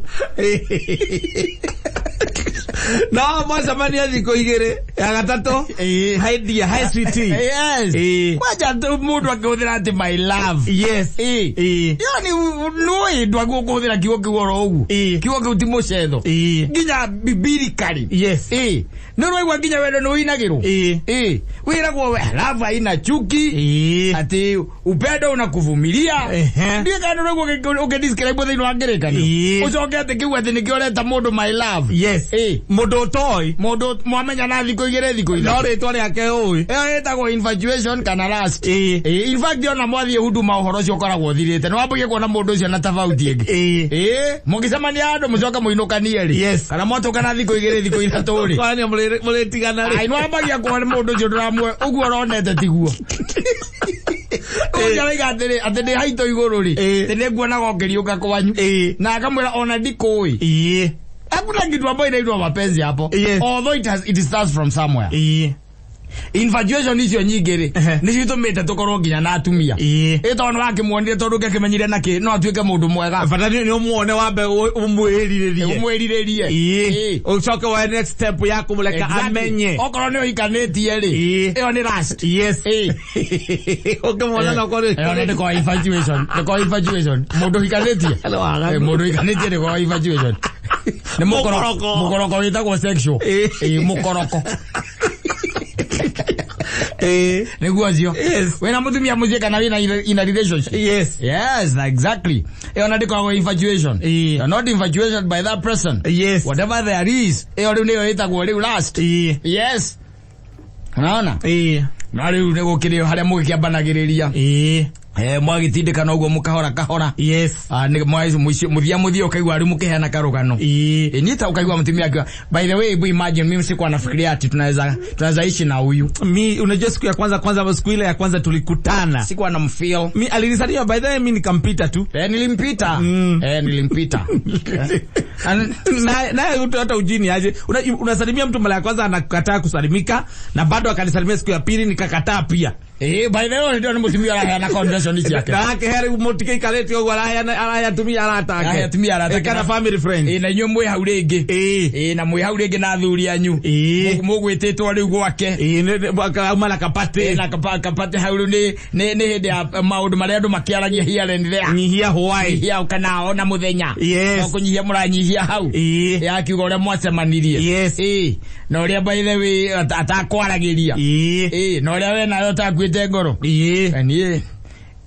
No mwacemania thikũ 2, ya gatatũ, hi dear, hi sweetie. Yes. Kwanja mũndũ akĩhũthĩra atĩ "my love". Yani nũĩ ndwagwo kũhũthĩra kiugo kĩu oro ũguo. Kiugo kĩu ti mũcetho. Nginya biblically. Nĩ ũraigua nginya wendo nĩ ũinagĩrwo. Wĩragwo we love haina chuki. Ati upendo unakuvumilia. Ndiĩ kana nĩ ũraigua ũkĩdescribe thĩinĩ wa ngerekano. Ũcoke atĩ kĩu atĩ nĩkĩo ũreta mũndũ "my love". Mũndũ ũtoĩ. Mũndũ mwamenya na thikũ 2, thikũ No 3. rĩtwa rĩake ũĩ. Ĩyo ĩtagwo infatuation kana lust. In fact, ona mwathiĩ huduma ũhoro ũcio ũkoragwo ũthirĩte. Nĩ wambagia kuona mũndũ ũcio na tofauti ĩngĩ. Mũgĩcemania handũ mũcoke mũinũkanie rĩ. Kana mwatũkana thikũ 2, thikũ 3 rĩ. Kwani mũrĩtigana rĩ. Ai, nĩwambagia kuona mũndũ ũcio ndũramwe ũguo ũronete tiguo. Ũcio arauga atĩrĩ, atĩ ndĩ haitũ igũrũ rĩ. Atĩ nĩnguonaga ũkĩriũka kwanyu. Na akamwĩra ona ndikũĩ. Hakuna kitu ambayo inaitwa mapenzi hapo. Although it starts from somewhere. Infatuation icio nyingĩ rĩ, nĩcio itũmĩte tũkorwo nginya na atumia. Ĩ tondũ nĩ wakĩmuonire, tondũ ũngĩakĩmenyire nakĩ no atuĩke mũndũ mwega. Bata nĩ ũmuone wambe ũmwĩrirĩrie. Ũmwĩrirĩrie. Ũcoke woe next step ya kũmũreka amenye. Okorwo nĩ ũhikanĩtie rĩ, ĩyo nĩ lust. Ũngĩmuona no korwo Ĩyo nĩ ndĩkorwo infatuation, ndĩkorwo infatuation. Mũndũ ũhikanĩtie. Mũndũ ũhikanĩtie ndĩkorwo infatuation. Nĩ mũkoroko. Mũkoroko. Mũkoroko wĩtagwo sexual. Mũkoroko. Nĩguo ũcio. Wĩna mũtumia mũciĩ kana wĩna in a relationship. Yes, exactly. Ĩyo na ndĩkoragwo infatuation. You're not infatuated by that person. Whatever there is, ĩyo rĩu nĩyo ĩtagwo rĩu lust. Yes. Unaona? Na rĩu nĩ gũkĩrĩ harĩa mũgĩkĩambanagĩrĩria. Mwagĩtindĩkana ũguo mũkahora kahora. Ah, nĩ mũthia mũthia ũkaigua rĩu mũkĩheana karũgano. Niĩ ta ũkaigua mũtumia akiuga, "By the way, hebu imagine mimi sikuwa nafikiria ati tunaweza ishi na huyu." Mi unajua siku ya kwanza kwanza, siku ile ya kwanza tulikutana. Sikuwa namfeel. Mi alinisalimia, by the way, mi nikampita tu. Nilimpita. Nilimpita. Naye mtu hata ujini aje. Unasalimia mtu mara ya kwanza anakataa kusalimika, na bado akanisalimia siku ya pili nikakataa pia. By the way, ndio ni mũtumia ũraheana confession ciake. Nake heri mũtigĩikarĩte ũguo arahe atumia arata ake. Arahe atumia arata ake. Kana family friend. Na inyuĩ mwĩ hau rĩngĩ. Na mwĩ hau rĩngĩ na athuri anyu. Mũgwĩtĩtwo rĩu gwake. Auma na kapati. Na kapati hau rĩu nĩ hĩndĩ ya maũndũ marĩa andũ makĩaragia here and there. Nyihia hwaĩ. Nyihia kana ona mũthenya. Yes. No kũnyihia mũranyihia hau. Yakiuga ũrĩa mwacemanirie. Na ũrĩa, by the way, atakwaragĩria. Na ũrĩa we nawe ũtakuĩte ngoro. Niĩ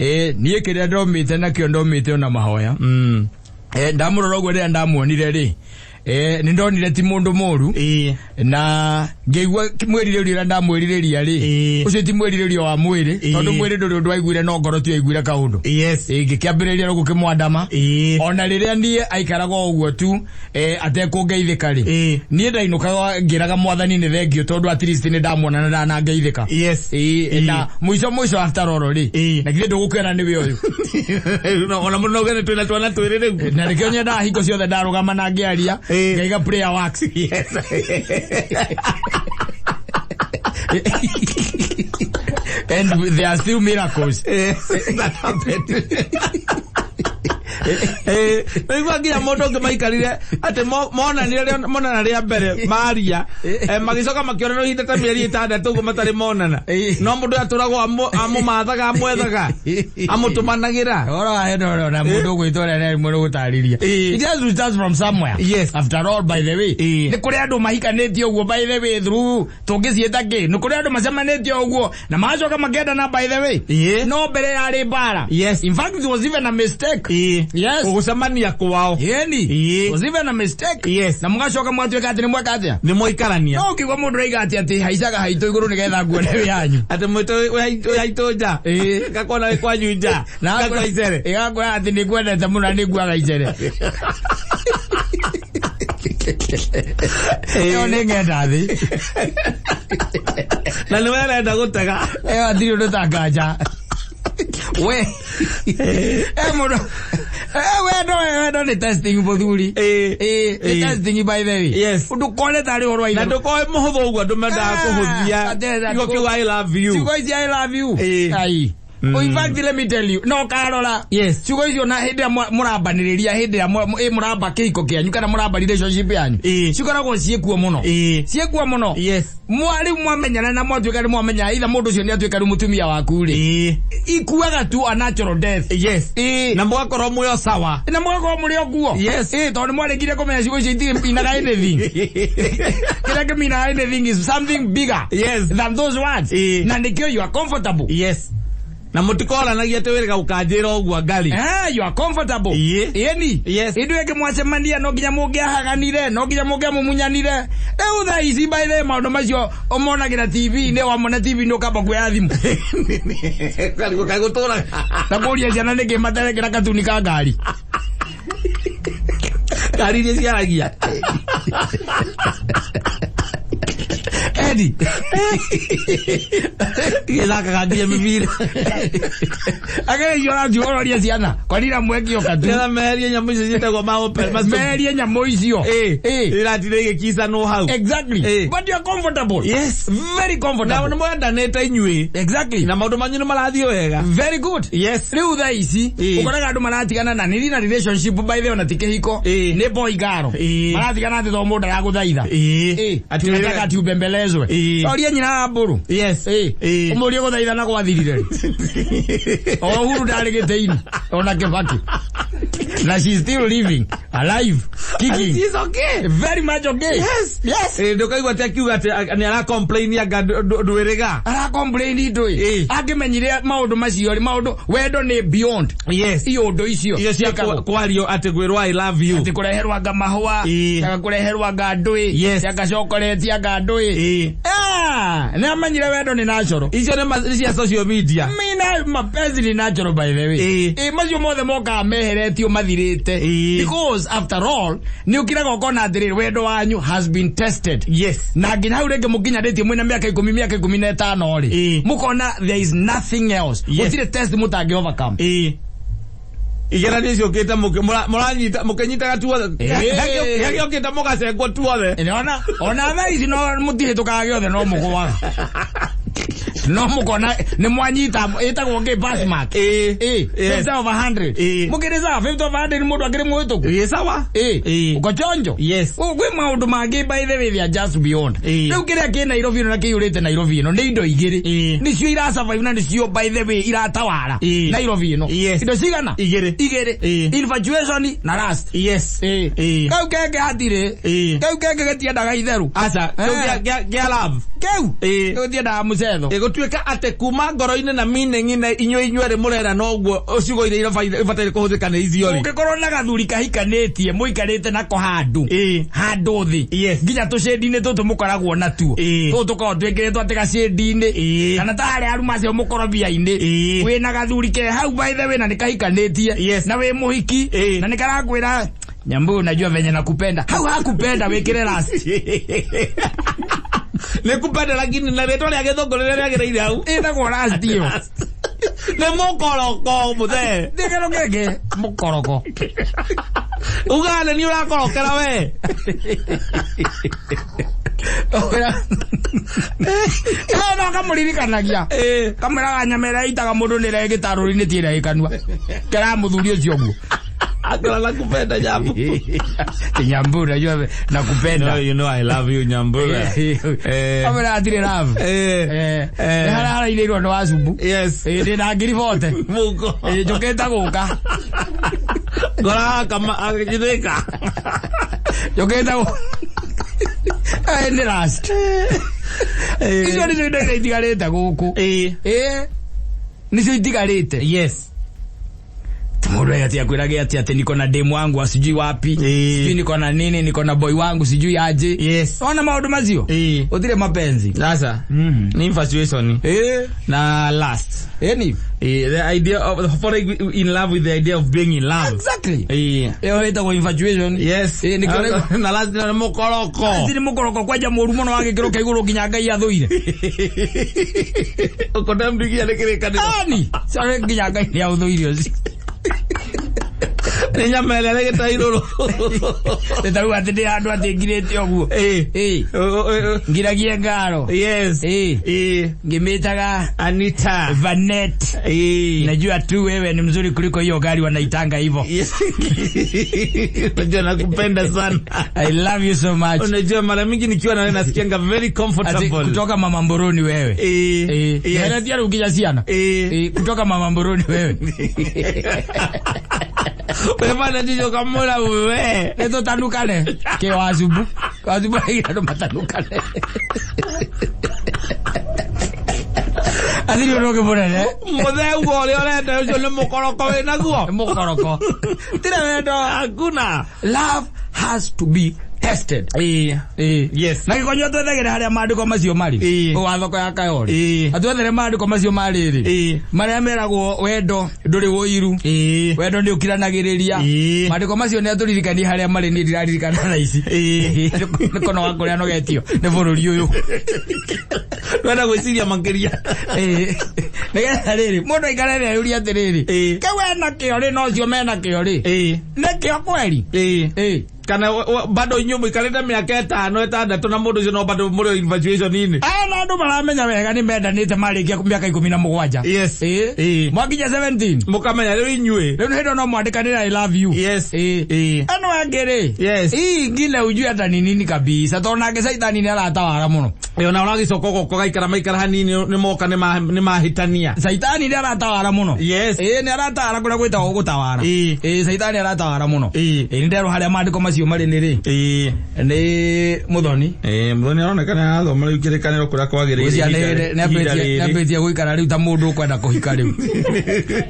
Niĩ kĩrĩa ndomĩte nakĩo ndomĩte ona mahoya. Ndamũrora ũguo rĩrĩa ndamuonire rĩ, nĩ ndonire ti mũndũ mũru, na ngĩigua mwĩrirĩrio ũrĩa ndamwĩrirĩria rĩ, ũcio ti mwĩrirĩrio wa mwĩrĩ, tondũ mwĩrĩ ndũrĩ ũndũ waiguire, no ngoro tu yaiguire kaũndũ. Ngĩkĩambĩrĩria rĩu gũkĩmwandama. Ona rĩrĩa niĩ aikaraga o ũguo tu, atekũngeithĩka rĩ, niĩ ndainũkaga ngĩraga Mwathani nĩ thengio, tondũ at least nĩ ndamuona na ndanangeithĩka. Na mũico mũico after all rĩ, na githĩ ndũgũkĩona nĩwe ũyũ? Ona mũndũ no uge nĩ twĩna twana twĩrĩ rĩu. Na nĩkĩo nyendaga hingo ciothe ndarũgama na ngĩaria, ngaiga prayer works. And there are still miracles. Yes, that happened. Naigua nginya mũndũ ũngĩ maikarire atĩ monanire monana rĩa mbere maria, magĩcoka makĩonana ihinda ta mĩeri 6 ũguo matarĩ monana. No mũndũ atũragwo amũmathaga, amwethaga, amũtũmanagĩra. Oro wa eno na mũndũ ũgwĩtwo ũrĩa nĩ mũndũ gũtarĩria. It has to start from somewhere. After all, by the way, nĩ kũrĩ andũ mahikanĩtie ũguo, by the way, through tũngĩciĩta kĩ, nĩ kũrĩ andũ macemanĩtie ũguo na magacoka makendana, by the way. No mbere yarĩ mbara. In fact, it was even a mistake. Yes. Gũcemania kwao. Yeni. It was even a mistake. Na mũgacoka mwatuĩka atĩ nĩ mweka atĩa? Nĩ mwaikarania. No ũkĩigua mũndũ raiga atĩ haicaga haitũ igũrũ nĩgetha nguone wĩ yanyu. Atĩ mwĩtũ wĩ haitũ nja. Ngakona wĩ kwanyu nja. Na Ngakua icere. Ĩgakwĩra atĩ nĩ ngwendete mũno na nĩ nguaga icere. Ĩyo nĩ ng'enda thĩ. Na nĩ werenda gũtega. Ĩyo hatirĩ ũndũ ta nganja. We. Mũndũ. Wendo, wendo nĩ testing, mũthuri. Nĩ testing, by the way. Ũndũ kone tarĩ ũhoro wa Na itherũ. ndũkoe mũhũthũ ũguo andũ mendaga kũhũthia. Kiugo kĩu "I love you". Ciugo ici "I love you". Ai. Oh, in fact, let me tell you, no karora. Ciugo icio na hĩndĩ ĩrĩa mũrambanĩrĩria, hĩndĩ ĩrĩa mũramba kĩhiko kĩanyu kana mũramba relationship yanyu, cikoragwo ciĩkuo mũno. Ciĩkuo mũno. Mwa rĩu mwamenyana na mwatuĩka nĩ mwamenya either mũndũ ũcio nĩ atuĩka rĩu mũtumia waku rĩ, ikuaga tu a natural death. Na mũgakorwo mwĩ o sawa. Na mũgakorwo mũrĩ o kuo. Tondũ nĩ mwarĩkire kũmenya ciugo icio itirĩ inaga anything. Kĩrĩa kĩminaga anything is something bigger than those words. Na nĩkĩo you are comfortable. Na mũtikoranagia atĩ wĩrĩga ũkanjĩra ũguo ngari. You are comfortable. Ĩni. Hĩndĩ ĩngĩ mwacemania no nginya mũngĩahaganire, no nginya mũngĩamumunyanire. Rĩu thaa ici, by the way, maũndũ macio ũmonagĩra TV-inĩ, wamona TV-inĩ ũkamba kuoya thimũ. Karigũ kaĩ gũtũraga. Na kũria ciana nĩkĩ materekera katuni ka ngari. Ngari iria ciaragia. Edi. Igĩthakaga nginya mĩbira. Agere icio ũrathiĩ ũroria ciana. Kwanira mwekio katu. Nĩgetha meherie nyamũ icio ciĩtagwo maope. Meherie nyamũ icio. Iratinda igĩkicanwo hau. But you are comfortable. Very comfortable. Na nĩ mwendanĩte inyuĩ. Na maũndũ manyu nĩ marathiĩ wega. Very good. Rĩu thaa ici ũkoraga andũ maratigana na nĩ na relationship, by the way, ona ti kĩhiko, nĩ boy girl. Maratigana atĩ tondũ mũndũ aragũthaitha. Ati Tunataka ati ubembelezwe. Toria nyina wa mbũrũ. Ũmũrie gũthaitha na gwathirire rĩ. O Uhuru ndarĩ gĩtĩ-inĩ ona Kibaki. Na she's still living, alive, kicking. She's okay. Very much okay. Yes. Ndũkaigua atĩ akiuga atĩ nĩ ara complain anga ndwĩrĩga. Ara complain ndũĩ. Angĩmenyire maũndũ macio rĩ, maũndũ wendo nĩ beyond. Iũndũ icio. Icio cia ciĩkagwo. kwario atĩ kwĩrwo "I love you". Atĩ kũreherwo anga mahũa, anga kũreherwo anga ndũĩ, anga chocolate, anga ndũĩ. Nĩ amenyire wendo nĩ natural. Icio nĩ nĩ cia social media. Mina mapenzi ni natural, by the way. Macio mothe mokaga meheretio mathirĩte. Because after all, nĩ ũkiraga ũkona atĩrĩrĩ, wendo wanyu has been tested. Na nginya hau rĩngĩ mũkinyanĩtie mwĩna mĩaka 10, mĩaka 15 rĩ, mũkona there is nothing else. Gũtirĩ test mũtangĩ overcome. Igeranio ciũkĩte mũranyita mũkĩnyitaga tuothe. Gĩokĩte mũgacengwo tuothe. Nĩona ona thaa ici no mũtihĩtũkaga gĩothe, no mũgũaga. No mũkona nĩ mwanyita ĩtagwo ngĩ pass mark. 50 over 100. Mũkĩrĩ sawa, 50 over 100 mũndũ akĩrĩ mũhĩtũku. Sawa. Uko chonjo. Kwĩ maũndũ mangĩ, by the way, they are just beyond. Rĩu kĩrĩa kĩ Nairobi ĩno na kĩiyũrĩte Nairobi ĩno nĩ indo igĩrĩ. Nĩcio irasurvive na nĩcio, by the way, iratawara Nairobi ĩno. Indo cigana? Igĩrĩ. Igĩrĩ. Infatuation na lust. Kau kenge hatirĩ. Kau kenge gatiendaga itheru. Aca, kĩu gĩa love. Kau gatiendaga mũcetho. Gũtirĩ. Gũtuĩka atĩ kuma ngoro-inĩ na meaning na inyuĩ inyuerĩ mũrera noguo ciugo iria ibataire kũhũthĩka nĩ icio rĩ. Ũngĩkorwo na gathuri kahikanĩtie mũikarĩte nako handũ handũ thĩ nginya tũcĩndi-inĩ tũtũ mũkoragwo natuo tũtũ tũkoragwo twĩkĩrĩtwo atĩ gacĩndi-inĩ kana ta harĩa aruma acio mũkorobia-inĩ wĩna gathuri ke hau by the way na nĩ kahikanĩtie na wĩ mũhiki na nĩ karakwĩra Nyambu, unajua venye nakupenda. Hau hakupenda wĩkĩre last. Nĩ kupenda lakini na rĩtwa rĩa gĩthũngũ rĩrĩa rĩagĩrĩire hau. Ĩtagwo last ĩyo. Nĩ mũkoroko mũthee. Ndĩkĩro gĩkĩ mũkoroko. Ugaga nĩ niĩ ũrakorokera we. No kamũririkanagia. Kamwĩraga nyama ĩrĩa ĩitaga mũndũ nĩ ĩrĩa ĩgĩtarũri-inĩ ti ĩrĩa ĩ kanua. Keraga mũthuri ũcio ũguo. Akala nakupenda Nyambu. Nyambu, unajua nakupenda. No, you know I love you Nyambu. Kamwĩraga atirĩ love. Nĩ harĩa harairĩirwo nĩ wacumbu. Yes. Ndĩ na ngiri bote. Mũko. Njũkĩte gũka. Ngora kama agĩthĩka. Njũkĩte gũka. Nĩ last. Icio nĩcio indo iria itigarĩte gũkũ. Nĩcio itigarĩte. Yes. Mũndũ ati akwĩrage ati ati niko na demu wangu sijui wapi. Sijui niko na nini, niko na boy wangu sijui aje. Yes. Ona maũndũ macio. Ũtirĩ mapenzi. Sasa ni infatuation na lust. Ĩni. The idea of falling in love with the idea of being in love. Exactly. Ĩyo ĩtagwo infatuation. Yes. Nĩkĩo na lust na mũkoroko. Nĩ mũkoroko kwanja mũru mũno wa gĩkĩro kĩa igũrũ nginya Ngai athũire. Ũkonda mndigia nĩ kĩrĩkanĩro. Ani, sorry nginya Ngai nĩ aũthũire ũcio. Nĩ nyama ĩrĩa ĩgĩtairũrũ. Nĩ ta rĩu atĩ ndĩ handũ atĩ ngirĩte ũguo. Ngiragie ngaro. Yes. Ngĩmĩtaga Anita. Vanet. Najua tu wewe ni mzuri kuliko hiyo gari wanaitanga hivyo. Yes. Unajua nakupenda sana. I love you so much. Unajua mara mingi nikiwa na wewe nasikianga very comfortable. Ati kutoka mama Mboroni wewe. Yes. Ndio ukija siana. Kutoka mama Mboroni wewe. Wewe bana jicho kamura wewe. Eto tanukane. Ke wazubu. Wazubu ndo matanukane. Athiri ũroke mũnene. Mũthee ugo ũrĩa ũrenda ũcio nĩ mũkoroko wĩ naguo. Mũkoroko. Tira wendo. Hakuna. Love has to be tested. Yes. Na gĩkonyo twethagĩre harĩa maandĩko macio marĩ. Wa thoko ya Kayore. Atwethere maandĩko macio marĩ rĩ. Marĩa meragwo wendo ndũrĩ ũiru. Wendo nĩ ũkiranagĩrĩria. Maandĩko macio nĩ atũririkanie harĩa marĩ niĩ ndiraririkana thaa ici. Nĩ kono wa kũrĩa nogetio nĩ bũrũri ũyũ. Wenda gwĩciria makĩria. Nĩgetha rĩrĩ mũndũ aikare rĩ ayũrie atĩrĩrĩ. Ke we na kĩo rĩ no ũcio mena kĩo rĩ. Nĩ kĩo kweri. Kana bado inyuĩ mũikarĩte mĩaka 5 6 na mũndũ ũcio no bado mũrĩ infatuation-inĩ. Na andũ maramenya wega nĩ mendanĩte marĩkia mĩaka 17. Yes. Mwakinya 17. Mũkamenya rĩu inyuĩ. Rĩu hĩndĩ no mwandĩkanĩre I love you. Yes. Ano angĩ rĩ. Yes. Hii ingine ujue hata ni nini kabisa. Tondũ nake caitani nĩ aratawara mũno. Ona ũragĩcoka ũgoka ũgaikara maikara hanini nĩ moka nĩ mahĩtania. Caitani nĩ aratawara mũno. Yes. Nĩ aratawara kũrĩa gwĩtagwo gũtawara. Caitani aratawara mũno. Nĩ nderwo harĩa maandĩko macio marĩ nĩ rĩ. Nĩ Mũthoni. Mũthoni aronekana arathoma rĩu kĩrĩkanĩro kũrĩa kwagĩrĩire. Nĩambĩtie gũikara rĩu ta mũndũ ũkwenda kũhika rĩu.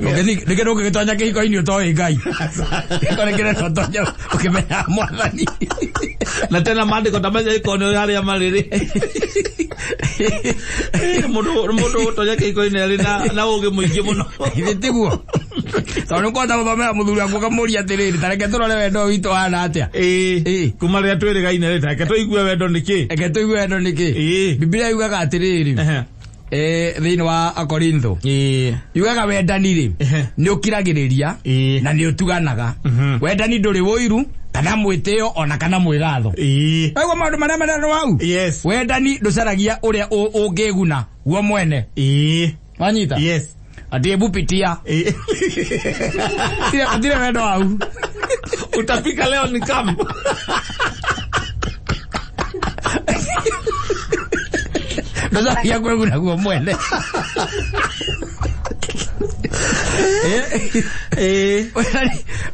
Nĩkĩ ndũngĩgĩtonya kĩhiko-inĩ ũtoĩ Ngai. Nĩkĩrenda ũtonye ũkĩmenya Mwathani. Na tena maandĩko ta macio ĩkonio harĩa marĩ rĩ. Mũndũ ũtonya kĩhiko-inĩ arĩ na ũũgĩ mũingĩ mũno. Githĩ tiguo? Tondũ nĩũkũhota gũthomera mũthuri waku ũkamũria atĩrĩrĩ, ta reke tũrore wendo witũ ũhana atĩa. Kuma rĩrĩa twĩrĩgaine rĩ, ta reke tũigue wendo nĩ kĩ. Reke tũigue wendo nĩ kĩ. Bibilia yugaga atĩrĩrĩ, thĩinĩ wa Akorintho. Yugaga wendani rĩ, nĩ ũkiragĩrĩria na nĩ ũtuganaga. Wendani ndũrĩ ũiru kana mwĩtĩo ona kana mwĩgatho. Waigua maũndũ marĩa marerwo hau? Yes. Wendani ndũcaragia ũrĩa ũngĩguna guo mwene. Wanyita? Yes. Ati hebu pitia. Atire wendo hau. Utafika leo ni kama. Ndũcaragia kwĩguna guo mwene.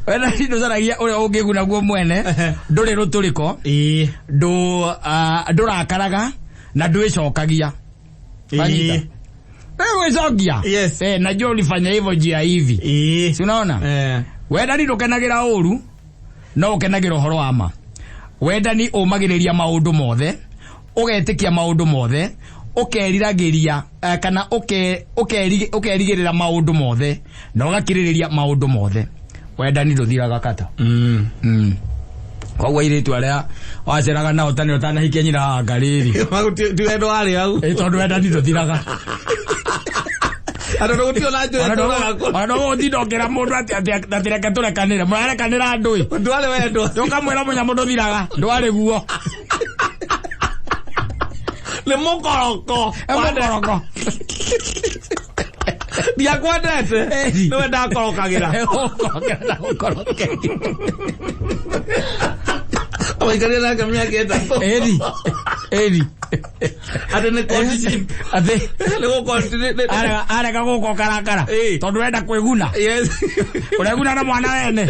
Wendani ndũcaragia ũrĩa ũngĩguna guo mwene, ndũrĩ rũtũrĩko, ndũrakaraga na ndwĩcokagia. Wanyita? Gwĩcokia. Yes. Eh, najua ulifanya hivyo njia hivi. Ĩĩ. Si unaona? Eh. Wendani ndũkenagĩra ũru, no ũkenagĩra ũhoro wa ma. Wendani ũmagĩrĩria maũndũ mothe, ũgetĩkia maũndũ mothe, ũkeriragĩria kana ũkerigĩrĩra maũndũ mothe, na ũgakirĩrĩria maũndũ mothe. Wendani ndũthiraga kata. Koguo airĩtu arĩa waceraga nao tene ũtanahikia nyina wa ngarĩrĩ. Ti wendo warĩ hau. Ĩ tondũ wendani ndũthiraga. Andũ gũtirĩ ona njũĩ tũraga kũ. Ona ndũgũtinda ũkĩra mũndũ atĩ atĩ reke tũrekanĩre. Mũrarekanĩra andũ ĩ. Ndwarĩ wendo. Ndũkamwĩra mũnyamũ ndũthiraga. Ndwarĩ guo. Nĩ mũkoroko. E mũkoroko. Ndiakwendete. Ĩni. Nĩwe ndakorokagĩra. Ũkorokera na ũkorokeri. Waikarire nake mĩaka 3. Ĩni. Ĩni. Atĩ nĩ courtship. Atĩ Nĩ gũkorwo arega gũka ũkarakara. Ĩ. Tondũ wenda kwĩguna. Yes. Ũreguna na mwana wene.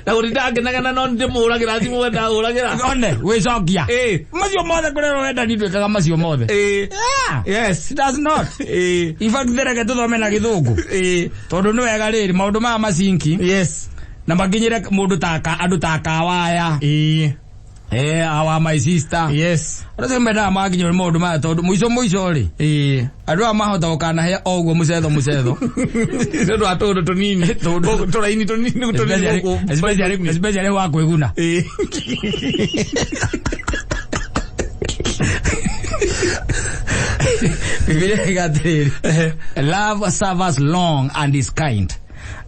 Na gũtinda akĩnegena no ndĩmũhũragĩra thimũ we ndahũragĩra. One gwĩcokia. Ĩ. Macio mothe kũrĩ wendani ndwĩkaga macio mothe. Ĩ. Yeah. Yes. It does not. Ĩ. In fact, reke tũthome na gĩthũngũ. Ĩ. Tondũ nĩ wega rĩrĩ maũndũ maya macinki Yes. na makinyĩre mũndũ ta andũ ta kawaya. Ĩ. Eh, awa my sister. Yes. Andũ acio mendaga makinyĩrwo nĩ maũndũ maya tondũ mũico mũico rĩ Ĩ. andũ aya mahota gũkanahe o ũguo mũcetho mũcetho. Nĩ ũndũ wa tũũndũ tũnini. Tũraini tũnini tũnini gũkũ. Especially wa kwĩguna. Ĩ. Bibilia ĩga atĩrĩrĩ, love suffers long and is kind.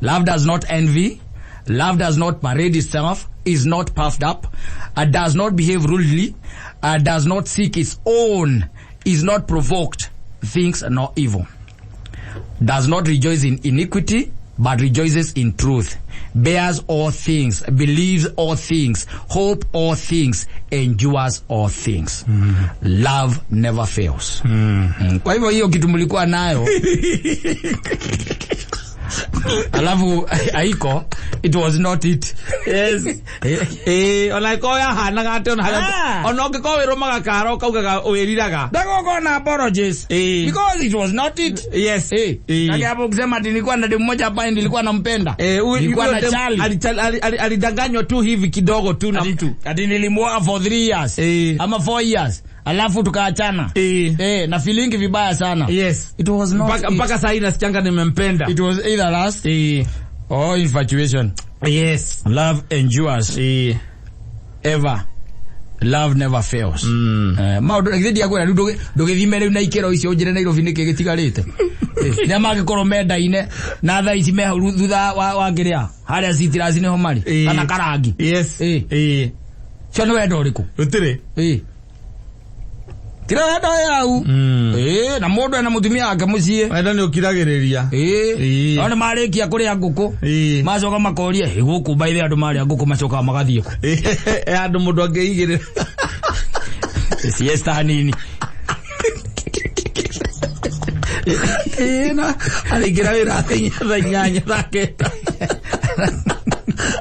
Love does not envy. Love does not parade itself, is not puffed up, does not behave rudely, does not seek its own, is not provoked, thinks no evil. Does not rejoice in iniquity, but rejoices in truth. Bears all things, believes all things, hope all things, endures all things. Love never fails. Kwa hivyo hiyo kitu mlikuwa nayo alafu haiko, it was not it. Yes. Ĩ, ona ĩkorwo yahanaga atĩ ona Ah. ona ũngĩkorwo wĩrũmaga kara ũkaugaga wĩriraga. Ndagũkorwo na apologies. Eh. Because it was not it. Yes. Eh. Eh. Kaki hapo kusema ati nilikuwa na demu moja hapa nilikuwa nampenda. Eh, huyu- Nilikuwa huyo na dem Charlie. alidanganywa tu hivi kidogo tu na mtu. Ati nilimuoa for 3 years. Eh. Ama 4 years. Alafu tukaachana. Eh. Eh, na feeling vibaya sana. Yes. It was not Mpaka it. mpaka saa hii nasikianga nimempenda. It was either lust Eh. or infatuation. Yes. Love endures Eh. ever. Love never fails. Eh, maũndũ githĩ ndiakwĩra rĩu ndũgĩthime rĩu na ikĩro icio ũnjĩre Nairobi nĩkĩ gĩtigarĩte. Nĩa mangĩkorwo mendaine na thaa ici me hau thutha wa kĩrĩa harĩa Citrus nĩho marĩ Eh. kana Karangi. Yes. Eh. Eh. Cio nĩ wendo ũrĩkũ? Gũtirĩ. Eh. Tira wendo wĩ hau. Eh, na mũndũ ena mũtumia wake mũciĩ. Wendo nĩ ũkiragĩrĩria. Eh. Eh. No nĩ marĩkia kũrĩa ngũkũ. Eh. Macoka makoria, "Ĩ gũkũ by the way andũ marĩa ngũkũ macokaga magathiĩ kũ?" Eh, andũ mũndũ angĩigĩrĩra. Siesta nini. Ĩ, na arĩingĩra wĩra thaa 8 thaa 9.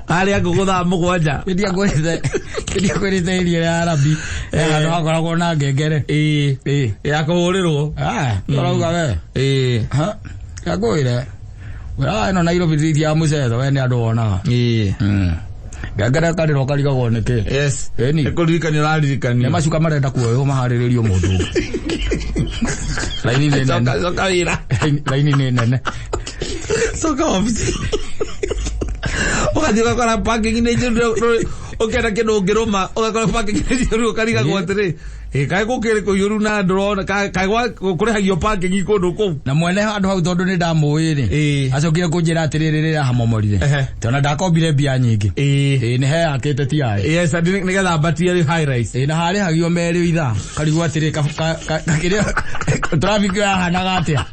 Arĩa ngũkũ thaa 7. Ndiakwĩrĩte irio ya Arabi. Handũ hakoragwo na ngengere. Ĩ. Ĩ. Ya kũhũrĩrwo. Ah, ũrauga we. Ĩ. Ha? Ngakwĩre. Wĩra ĩno Nairobi ti ya mũcetho we nĩ andũ wonaga. Ĩ. Ngengere karĩra ũkarigagwo nĩkĩ. Yes. Ĩni. Nĩ kũririkania ũraririkanio. Nĩ macuka marenda kuoywo maharĩrĩrio mũndũ ũngĩ. Raini nĩ nene. Coka coka wĩra. Raini nĩ nene. Coka wabici. Ũgathiĩ ũgakora parking nĩ njũru ũkĩenda kĩndũ ũngĩrũma ũgakora parking nĩ njũru ũkarigagwo atĩrĩ ĩ kaĩ gũkĩrĩ kũiyũru na ndũrona kaĩ kũrĩhagio parking kũndũ kũu. Na mwene handũ hau tondũ nĩ ndamũĩ rĩ. Ĩ. Acokire kũnjĩra atĩrĩrĩ rĩrĩa hamomorire. Ehe. Tondũ ndakombire mbia nyingĩ. Ĩ. Ĩ nĩ heyakĩte ti yaĩ. Yes, ati nĩgetha ambatie rĩu high rise. Ĩ na harĩhagio merĩ ithaa. Karigwo atĩrĩ kakĩrĩa traffic ĩyo yahanaga atĩa.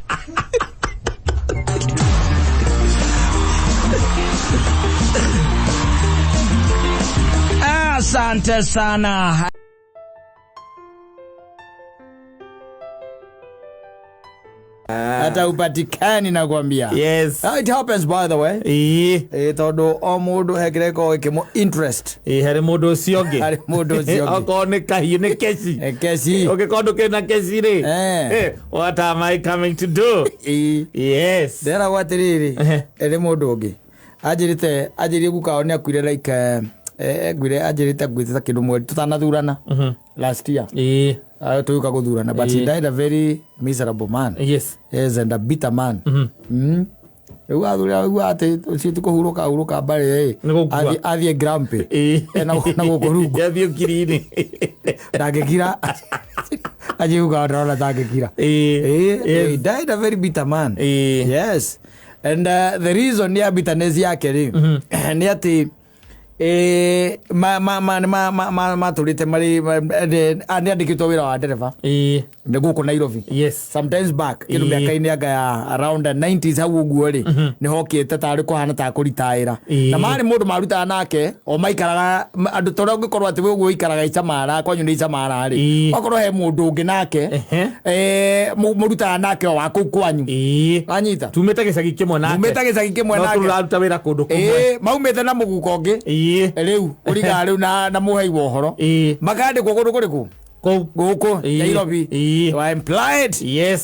Asante sana. Hata upatikani nakwambia. Yes. It happens, by the way. Tondu o mundu he kĩrĩa gĩkoragwo gĩkĩmũ interest Ĩĩ, harĩ mũndũ ũcio ũngĩ. Harĩ mũndũ ũcio ũngĩ. Okorwo nĩ kahiũ nĩ keci. Keci. Ũngĩkorwo ndũkĩrĩ na keci rĩ, what am I coming to do? Yes. Nderagwo atĩrĩrĩ, ĩrĩ mũndũ ũngĩ anjĩrĩte, anjĩrire guka wao nĩ akuire like nguire anjĩrĩte nguĩte ta kĩndũ mweri tũtanathurana last year. Tũgĩũka gũthurana, but he died a very miserable man. Yes, and a bitter man. Rĩu athurira aigua atĩ ũcio ti kũhurũka hurũka mbarĩ ĩ. Nĩ gũkua. Athiĩ grumpy. Na gũkũ rungu. Yathiĩ ũkiri-inĩ. Ndangĩkira, anjiguka ndĩrona tangĩkira. He died a very bitter man. Yes, and the reason ya bitterness yake rĩ nĩ atĩ matũrĩte marĩ nĩ andĩkĩtwo wĩra wa ndereba nĩ gũkũ Nairobi sometimes back kĩndũ mĩaka-inĩ anga ya around the 90s hau ũguo rĩ, nĩ hokĩte tarĩ kũhana ta kũritaĩra na marĩ mũndũ marutaga nake o maikaraga andũ torĩa ũngĩkorwo atĩ we ũguo ũikaraga Icamara, kwanyu nĩ Icamara rĩ, okorwo he mũndũ ũngĩ nake mũrutaga nake o wa kũu kwanyu. Wanyita? Tumĩte gĩcagi kĩmwe nake. Mumĩte gĩcagi kĩmwe No nake. tũraruta wĩra kũndũ kũmwe. Maumĩte na mũguko ũngĩ. Rĩu ũrigaga rĩu na mũhei wa ũhoro makandĩkwo kũndũ kũrĩkũ? Kũu. Gũkũ Nairobi. Were employed.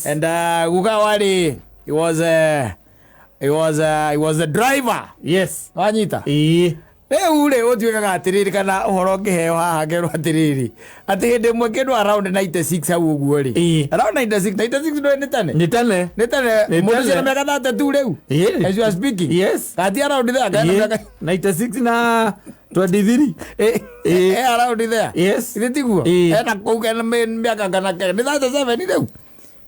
And guka wari he was a driver. Wanyita? Rĩu rĩ, ũtuĩkaga atĩrĩrĩ, kana ũhoro ũngĩheo haha ngerwo atĩrĩrĩ, atĩ hĩndĩ ĩmwe kĩndũ around 96 hau ũguo rĩ, around 96, 96 ndũĩ nĩ tene. Nĩ tene. Nĩ tene. Nĩ Mũndũ ũcio tene. na mĩaka 32 rĩu as you are speaking. Kati around there kana mĩaka 96 na 23. Around there. Githĩ tiguo? Ena kũu kena mĩaka kana nĩ 37 rĩu,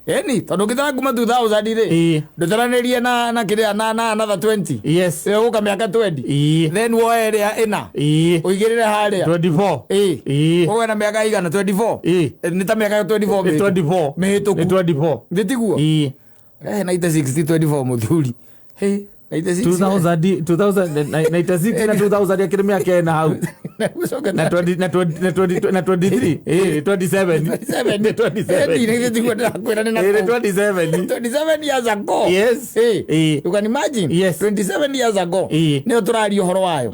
ĩni tondũ ũngĩtara kuma 2000 rĩ, ndũtaranĩrie na kĩrĩa na another 20. Ĩgũka mĩaka 20. Then woe ĩrĩa ĩna ũigĩrĩre harĩa. 24. Ũgwe na mĩaka igana? 24. Nĩ ta mĩaka 24 Nĩ mĩhĩtũku. 24. Mĩhĩtũku. Nĩ 24. Githĩ tiguo? 96 24 mũthuri. Hey, 96. 2000, 2096 na 2000 akĩrĩ mĩaka ĩna hau. Ũcoke Na 20 na 20 na 20 na 23, 27. 27. Nĩ 27. Githĩ tiguo ndĩrakwĩra nĩ na Nĩ kũu? 27. 27 years ago. You can imagine. Yes. 27 years ago. Nĩyo tũraria ũhoro wayo.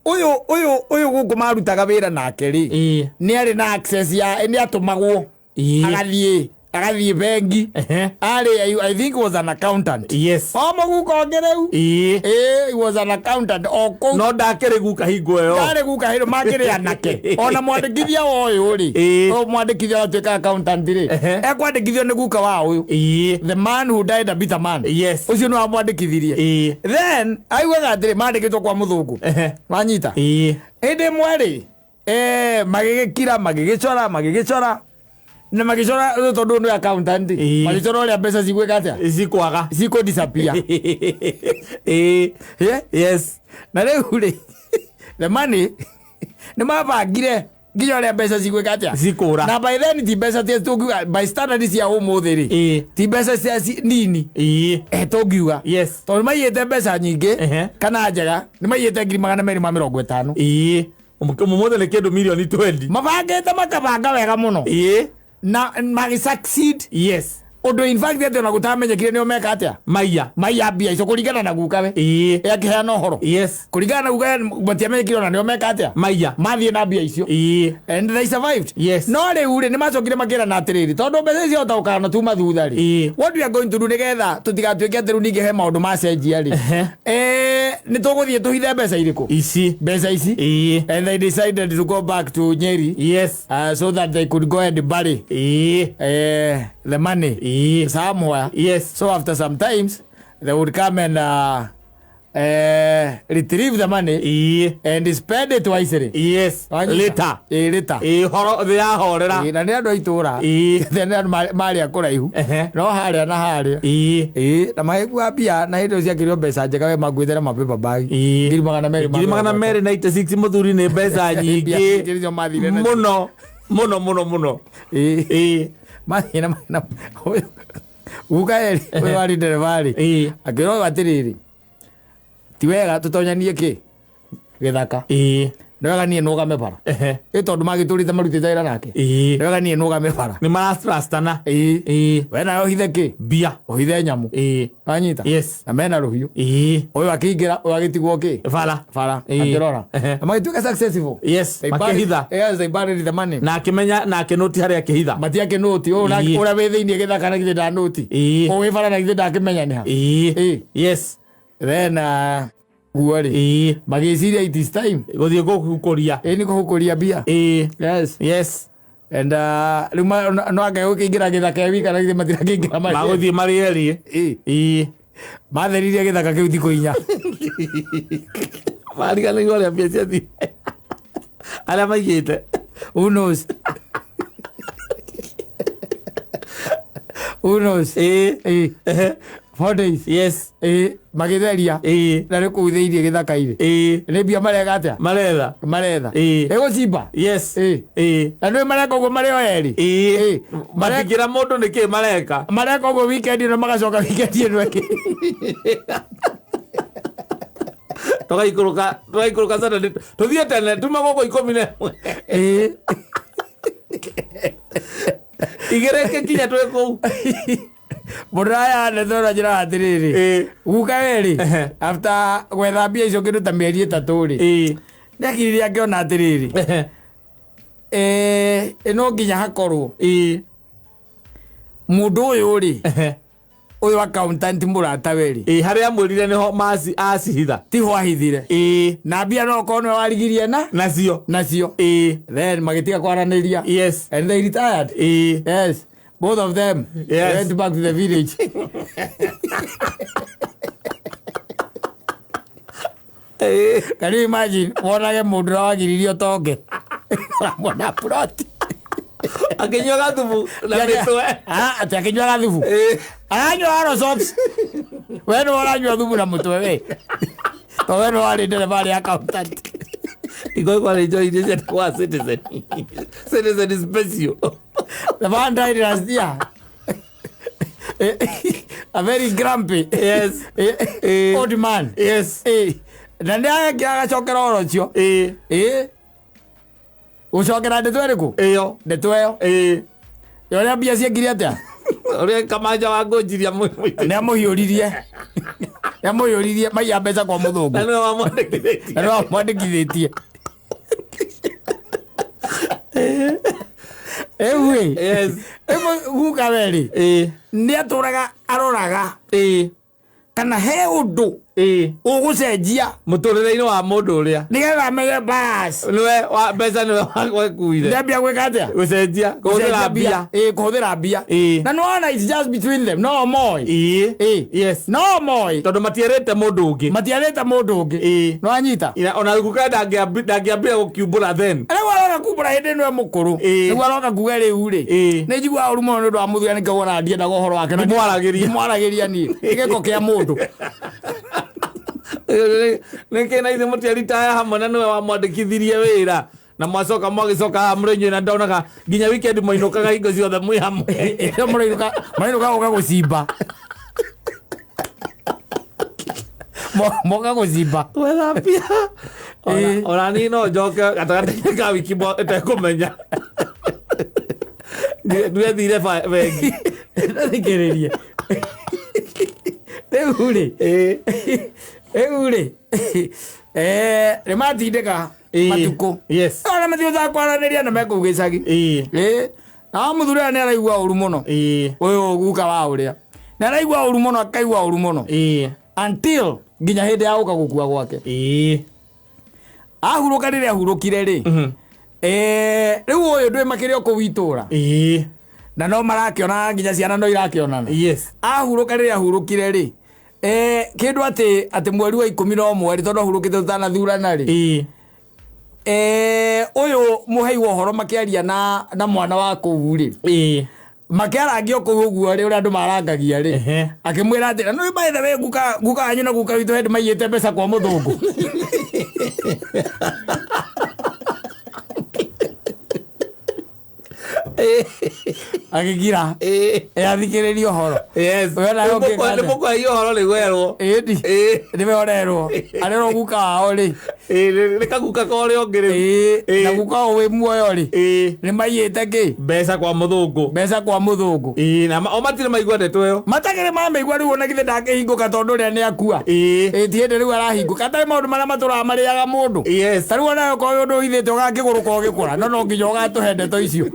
Ũyũ gũkũ marutaga wĩra nake rĩ, nĩ arĩ na access ya nĩ atũmagwo agathiĩ bengi. Arĩ I think was an accountant. O mũguko ũngĩ rĩu. He was an accountant o kũu. No ndakĩrĩ guka hingo ĩyo. Ndarĩ guka hĩndĩ makĩrĩ anake, ona mwandĩkithia wa ũyũ rĩ, ũyũ mwandĩkithia watuĩka accountant rĩ, ekwandĩkithio nĩ guka wa ũyũ, the man who died a bitter man. Ũcio nĩ wamwandĩkithirie. Then aiguaga atĩrĩ mandĩkĩtwo kwa mũthũngũ. Wanyita? Hĩndĩ ĩmwe rĩ, magĩgĩkira, magĩgĩcora na magĩcora rĩu tondũ nĩ accountant, magĩcora ũrĩa mbeca cigwĩka atĩa, Cikwaga. cikũ disappear. Yeah? Na rĩu rĩ, the money nĩ mabangire nginya ũrĩa mbeca cigwĩka atĩa, Cikũra. Na by then ti mbeca ti tũngiuga by standard cia ũmũthĩ rĩ, ti mbeca cia nini. Tũngiuga tondũ maiyĩte mbeca nyingĩ kana njega, nĩ maiyĩte 250,000. Ũmũthĩ nĩ kĩndũ mirioni 20. Mabangĩte makabanga wega mũno na magĩ succeed ũndũ in fact atĩ ona gũtamenyekire nĩo meka atĩa. Maiya. Maiya mbia icio kũringana na gukawe. Akĩheana ũhoro kũringana na gukawe, matiamenyekire ona nĩo meka atĩa. Maiya. Mathiĩ na mbia icio and they survived. No rĩu rĩ, nĩ macokire makĩrana atĩrĩrĩ, tondũ mbeca icio taũkana tuma thutha rĩ, what we are going to do nĩgetha tũtigatuĩke atĩ rĩu ningĩ he maũndũ macenjia rĩ, nĩ tũgũthiĩ tũhithe mbeca irĩkũ? Ici. Mbeca ici. And they decided to go back to Nyeri so that they could go and bury the money somewhere. So after some times they would come and retrieve the money and spend it wisely. Wanyita? Later. Later. Horo thĩ yahorera. Na nĩ andũ a itũra. Nĩ andũ marĩ a kũraihu. No harĩa na harĩa. Na magĩkua mbia na hĩndĩ ĩyo ciakĩrio mbeca njega we makuĩte na mapaper bag. 200,000. 286,000 mũthuri nĩ mbeca Mbia nyingĩ nyingĩ icio mathire nacio. Mũno mũno mũno mũno. Mathiĩ na ũyũ guka eri ũyũ warĩ ndereba-rĩ, akĩrwo atĩrĩrĩ, ti wega tũtonyanie kĩ gĩthaka. Nĩ wega niĩ nũgame bara. Ehe. Ĩ tondũ magĩtũrĩte marutĩte wĩra nake. Ĩĩ. Nĩ wega niĩ nũgame bara. Nĩ maratrustana. Ĩĩ. Ĩĩ. We nawe ũhithe kĩ? Mbia. Ũhithe nyamũ. Ĩĩ. Wanyita? Yes. Na mena rũhiũ. Ĩĩ. Ũyũ akĩingĩra, ũyũ agĩtigwo kĩ? Bara. Bara. Ĩĩ. Akĩrora. Ehe. Na magĩtuĩka successful. Yes. They Makĩhitha. Yes, they buried the money. Na akĩmenya na akĩnũti harĩa akĩhitha. Matiakĩnũti. Ũyũ Ĩĩ. ũrĩa wĩ thĩinĩ gĩthaka na githĩ ndanũti. Ĩĩ. Ũyũ wĩ bara na githĩ ndakĩmenya nĩ ha. Ĩĩ. Ĩĩ. Yes. Then guo rĩ. Ĩĩ. Magĩciria it is time. Gũthiĩ gũkũria. Ĩĩ nĩ kũhũkũria mbia. Ĩĩ. Yes. Yes. And rĩu no anga gũkĩingĩra gĩthaka e wika na githĩ matirakĩingĩra marĩ. Magũthiĩ marĩ erĩ. Ĩĩ. Ĩĩ. Matheririe gĩthaka kĩu thikũ inya. Mariganĩirwo arĩa mbia ciathire. Arĩa maigĩte. Who knows? Who knows? Ĩĩ. Ĩĩ. Ehe. 4 days. Yes. Ĩĩ. Magĩtheria. Ĩĩ. Na rĩu kũu thĩinĩ gĩthaka-inĩ. Ĩĩ. Nĩ mbia mareka atĩa? Maretha. Maretha. Ĩĩ. Ĩgũcimba. Yes. Ĩĩ. Ĩĩ. Na nĩ mareka ũguo marĩ o erĩ. Ĩĩ. Ĩĩ. Matingĩra mũndũ nĩkĩ mareka. Mareka ũguo weekend ĩno magacoka weekend ĩno ĩngĩ. Tũgaikũrũka tũgaikũrũka Saturday. Tũthiĩ tene tume gũkũ 11. Ĩĩ. Igĩrĩ kinya twĩ kũu. Mũndũ aya nethora njĩra atĩrĩrĩ. Ĩĩ. Guka werĩ. Ehe. After gwetha mbia icio kĩndũ ta mĩeri 3 rĩ. Ĩĩ. Nĩakiririe akĩona atĩrĩrĩ. Ehe. Ĩĩ no nginya hakorwo Ĩĩ. mũndũ ũyũ rĩ Ehe. ũyũ accountant mũratawe rĩ Ĩĩ harĩa amwĩrire nĩho acihitha. tiho ahithire Ĩĩ. na mbia no okorwo nĩwe warigirie na Nacio. nacio Ĩĩ. then magĩtiga kwaranĩria Yes. and they retired. Ĩĩ. Yes, both of them Yes. went back to the village. Ĩĩ. Can you imagine wonage mũndũ ũrĩa wagiririe ũtonge ũramwona plot. Akĩnyua gathubu na mĩtwe. Ah, atĩ akĩnyua gathubu. Ĩĩ. Aranyua aro socks. We nĩwe ũranyua thubu na mũtwe we. To we nĩwe warĩ ndereba arĩ accountant. Iko kwarĩ njohi iria cietagwo Citizen. Citizen special. The man died last year. A very grumpy. Yes. Eh, old man. Yes. Eh, na nĩ agacokera ũhoro ũcio. Ĩĩ. Ĩĩ. Gũcokera ndeto ĩrĩkũ? Ĩyo. Ndeto ĩyo. Ĩĩ. Ya ũrĩa mbia ciekire atĩa? Ũrĩa Kamanja wa ngũnjiria mũitĩ. Nĩ amũhiũririe. Nĩ amũhiũririe maiya mbeca kwa mũthũngũ. Na nĩwe wamwandĩkithĩtie. Na nĩwe wamwandĩkithĩtie. Rĩu ĩ. Yes. Rĩu guka we rĩ. Ĩĩ. Nĩ atũraga aroraga Ĩĩ. kana he ũndũ Ĩĩ. ũgũcenjia Mũtũrĩre-inĩ wa mũndũ ũrĩa. nĩgetha amenye bas Nĩwe wa mbeca nĩwe wekuire. ndambia gwĩka atĩa? Gũcenjia. Kũhũthĩra mbia. Ĩĩ, kũhũthĩra mbia. Ĩĩ. Na nĩwona it's just between them no moĩ. Ĩĩ. Ĩĩ. Yes. No moĩ. Tondũ matierĩte mũndũ ũngĩ. Matiarĩte mũndũ ũngĩ. Ĩĩ. Nĩwanyita? Ona guka ndangĩambire gũkiumbũra then. Rĩu aroka kumbũra hĩndĩ ĩno e mũkũrũ. Ĩĩ. Rĩu aroka kuga rĩu rĩ. Ĩĩ. Nĩ njiguaga ũru mũno nĩ ũndũ wa mũthuri nĩkĩo wona ndiendaga ũhoro wake. Na Ndimwaragĩria. Ndimwaragĩria niĩ. Nĩ gĩko kĩa mũndũ. Nĩkĩ na ithe mũtiaritaya hamwe na nĩwe wamwandĩkithirie wĩra na mwacoka mwagĩcoka haha mũrĩ inyuĩ na ndonaga nginya weekend mwainũkaga hingo ciothe mwĩ hamwe. Ĩyo mũrainũka mũrainũka gũka gũcimba. Moka gũcimba. Gwetha mbia. Ĩĩ. Ona niĩ no njoke gatagatĩ ka wiki ĩtekũmenya. Ndwethire bengi. Thikĩrĩrie. Rĩu rĩ. Rĩu rĩ. Nĩ matindĩka Ĩĩ. matukũ. Yes. Ona mathiũcaga kwaranĩria na mekũu gĩcagi. Ĩĩ. Ĩĩ. Na mũthuri ũyũ nĩ araigua ũru mũno. Ĩĩ. Ũyũ guka wa ũrĩa. Nĩ araigua ũru mũno akaigua ũru mũno. Ĩĩ. Until nginya hĩndĩ ya gũka gũkua gwake. Ĩĩ. Ahurũka rĩrĩa ahurũkire rĩ. Rĩu ũyũ ndwĩ makĩria o kũu itũra. Ĩĩ. Na no marakĩonana nginya ciana no irakĩonana. Yes. Ahurũka rĩrĩa ahurũkire rĩ. Kĩndũ atĩ atĩ mweri wa 11 rĩ tondũ ahurũkĩte tũtanathurana rĩ. Ĩĩ. Ũyũ mũhei wa ũhoro makĩaria na mwana wa kũu rĩ. Ĩĩ. Makĩarangia kũu ũguo rĩ ũrĩa andũ marangagia rĩ. Ehe. Akĩmwĩra atĩ na by the way guka guka wanyu na guka witũ hĩndĩ maiyĩte mbeca kwa mũthũngũ. Agĩkira. Ĩĩ. Athikĩrĩrie ũhoro. Yes. We nawe ũngĩka atĩa? Nĩ mũkũheio ũhoro rĩu werwo. Ĩni. Ĩĩ. Nĩwe ũrerwo. Arerwo guka wao rĩ. Ĩĩ, nĩ kaguka ka ũrĩa ũngĩ rĩu. Ĩĩ. Ĩĩ. Na guka wao wĩ muoyo rĩ. Ĩĩ. Nĩ maiyĩte kĩ? Mbeca kwa mũthũngũ. Mbeca kwa mũthũngũ. Ĩĩ, na o matirĩ maigua ndeto ĩyo. Matakĩrĩ mamĩigua rĩu ona githĩ ndangĩhingũka tondũ ũrĩa nĩ akua. Ĩĩ. Ĩĩ ti hĩndĩ rĩu arahingũka. Atarĩ maũndũ marĩa matũraga marĩaga mũndũ. Yes. Ta rĩu onawe okorwo wĩ ũndũ ũhithĩte ũgakĩgũrũka ũgĩkũra no no nginya ũgatũhe ndeto icio.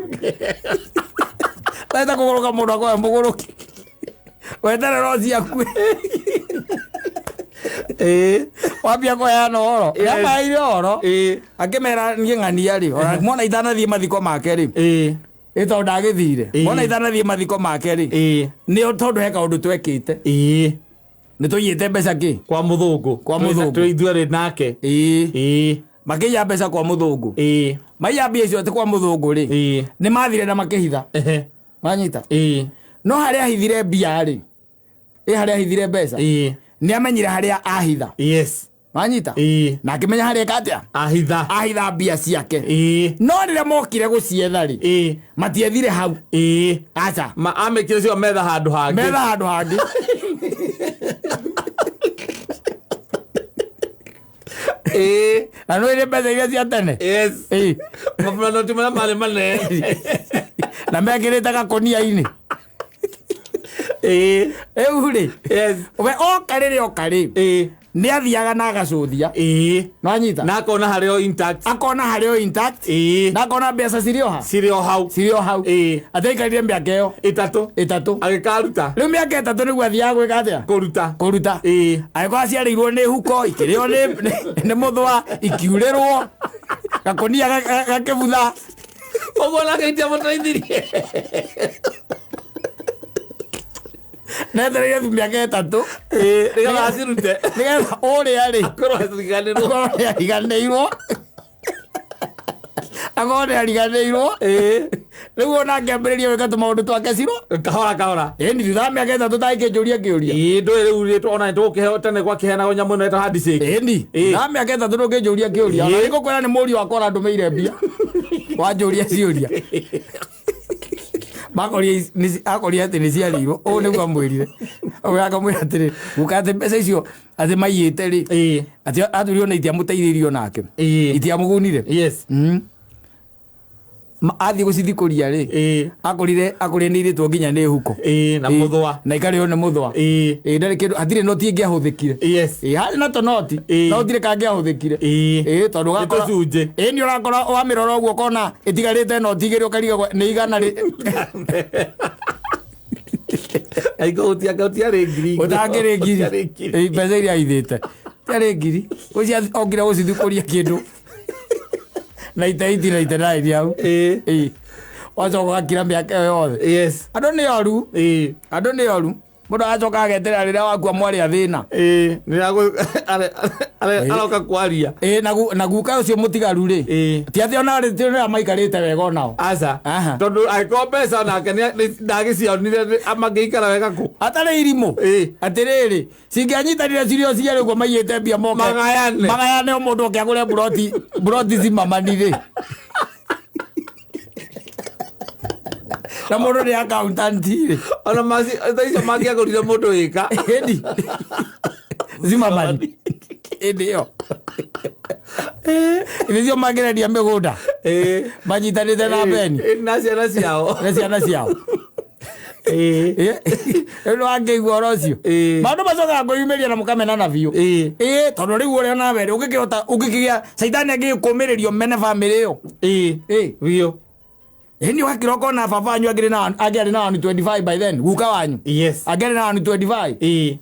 Weta kũgũrũka mũndũ akorwo e mũgũrũki. Weterera ũcio akue. Ĩĩ. Wambia kũheana ũhoro. Yes. Nĩamaheire ũhoro. Ĩĩ. Akĩmera niĩ ng'ania rĩ, ona mona itanathiĩ mathiko make rĩ, Ĩĩ. ĩ tondũ ndagĩthire. Ĩĩ. Mona itanathiĩ mathiko make rĩ, Ĩĩ. nĩ tondũ he kaũndũ twekĩte. Ĩĩ. Nĩ tũiyĩte mbeca kĩ? Kwa mũthũngũ. Kwa mũthũngũ. Twĩ ithuerĩ nake. Ĩĩ. Ĩĩ. Makĩiya mbeca kwa mũthũngũ. Ĩĩ. Maiya mbia icio atĩ kwa mũthũngũ rĩ, Ĩĩ. nĩ mathire na makĩhitha. Ehe. Wanyita? Ĩĩ. No harĩa ahithire mbia rĩ, ĩ harĩa ahithire mbeca, Ĩĩ. nĩ amenyire harĩa ahitha. Yes. Wanyita? Ĩĩ. Na akĩmenya harĩa eka atĩa? Ahitha. Ahitha mbia ciake. Ĩĩ. No rĩrĩa mokire gũcietha rĩ, Ĩĩ. matiethire hau. Ĩĩ. Aca. Ma amĩkire cio metha handũ hangĩ. Metha handũ hangĩ. Ĩĩ. Na nĩ ũrĩ mbeca iria cia tene. Yes. Ĩĩ. Maburanoti marĩa marĩ manene. Na mekĩrĩte gakũnia-inĩ. Ĩĩ. Rĩu rĩ, Yes. we oka rĩrĩa oka rĩ, Ĩĩ. nĩ athiaga na agacũthia. Ĩĩ. Nĩwanyita? Na akona harĩ o intact. Akona harĩ o intact. Ĩĩ. Na akona mbeca cirĩ o ha? Cirĩ o hau. Cirĩ o hau. Ĩĩ. Atĩ aikarire mĩaka ĩyo Ĩtatũ. ĩtatũ. Agĩkaruta. Rĩu mĩaka ĩtatũ nĩguo athiaga gwĩka atĩa? Kũruta. Kũruta. Ĩĩ. Angĩkorwo aciarĩirwo nĩ huko, ikĩrĩo nĩ mũthũa, ikiurĩrwo, gakũnia gakĩbutha. Ũguo nake itiamũteithirie. Netereire mĩaka ĩtatũ. Ĩĩ. Nĩgetha acirute. Nĩgetha ũrĩa rĩ, Akorwo ariganĩrwo. akorwo nĩ ariganĩirwo. Akorwo nĩ ariganĩirwo. Ĩĩ. Rĩu ona angĩambĩrĩria gwĩka tũmaũndũ twake ciro. Kahora kahora. Ĩni thutha wa mĩaka ĩtatũ tangĩnjũria kĩũria. Ĩĩ ndũĩ rĩu rĩ ona nĩtũgũkĩheo tene gwakĩheanagwo nyamũ ĩno ĩtagwo handshake. Ĩni Ĩĩ. thutha wa mĩaka ĩtatũ ndũngĩnjũria kĩũria. Ona Ĩĩ. nĩngũkwĩra nĩ mũriũ wakwa ũrandũmĩire mbia. Wanjũria ciũria. Makoria akoria atĩ nĩ ciarĩirwo. Ũũ nĩguo amwĩrire. Ũguo akamwĩra atĩrĩ, guka atĩ mbeca icio atĩ maiyĩte rĩ. Ĩĩ. Atĩ atwĩrire ona itiamũteithirie onake. Ĩĩ. Itiamũgunire. Yes. Athiĩ gũcithikũria rĩ. Ĩĩ. Akorire akorire nĩ irĩtwo nginya nĩ huko. Ĩĩ na Ĩĩ. mũthũa. Na ikarĩo nĩ mũthũa. Ĩĩ. Ĩĩ ndarĩ kĩndũ hatirĩ noti ĩngĩahũthĩkire. Yes. Ĩĩ harĩ na tũnoti Ĩĩ. no gũtirĩ kangĩahũthĩkire. Ĩĩ. Ĩĩ tondũ Nĩ ũgakora tũcunjĩ. Ĩĩ nĩ ũrakora wamĩrora ũguo ũkona ĩtigarĩte noti igĩrĩ ũkarigagwo nĩ igana rĩ Aiko gũtiarĩ ngiri. ũtangĩrĩ ngiri. Gũtiarĩ ngiri. Ĩĩ mbeca iria aithĩte. Tiarĩ ngiri. Ũcio okire gũcithikũria kĩndũ. Na iteiti na itenaini hau. Ĩĩ. Ĩĩ. Wacoka ũgakira mĩaka ĩyo yothe. Yes. Andũ nĩ oru. Ĩĩ. Andũ nĩ oru. Mũndũ agacoka ageterera rĩrĩa wakua mwarĩ a thĩna. Ĩĩ. Nĩ aroka kwaria. Ĩĩ na guka ũcio mũtigaru rĩ. Ĩĩ. Ti atĩ ona rĩ ti ona maikarĩte wega onao. Aca. Aha. Tondũ angĩkorwo mbeca nake ndagĩcionire mangĩikara wega kũ. Atarĩ irimũ. Ĩĩ. Atĩrĩrĩ, cingĩanyitanire cirĩ o cierĩ ũguo maiyĩte mbia moke. Magayane. Magayane o mũndũ oke agũre buroti buroti cimamani rĩ. Na mũndũ nĩ accountant rĩ. Ona maci thaa icio mangĩagũrire mũndũ wĩka. Ĩni. Zimamani. Ĩndĩ ĩyo. Ĩndĩ cio mangĩrendia mĩgũnda. Ĩĩ. Manyitanĩte na Beni. Ĩĩ, na ciana ciao. Na ciana ciao. Ĩĩ. Rĩu nĩ wangĩigua ũhoro ũcio. Ĩĩ. Maũndũ macokaga kwĩyumĩria na mũkamenana biũ. Ĩĩ. Ĩĩ tondũ rĩu ũrĩa nawe rĩ ũngĩkĩhota ũngĩkĩgĩa caitani angĩgĩkũmĩrĩria ũmene bamĩrĩ ĩyo. Ĩĩ. Ĩĩ. Biũ. Ĩni ũgakĩra ũkona baba wanyu angĩrĩ na angĩarĩ na 125 by then guka wanyu. Yes. Angĩarĩ na 125. Ĩĩ.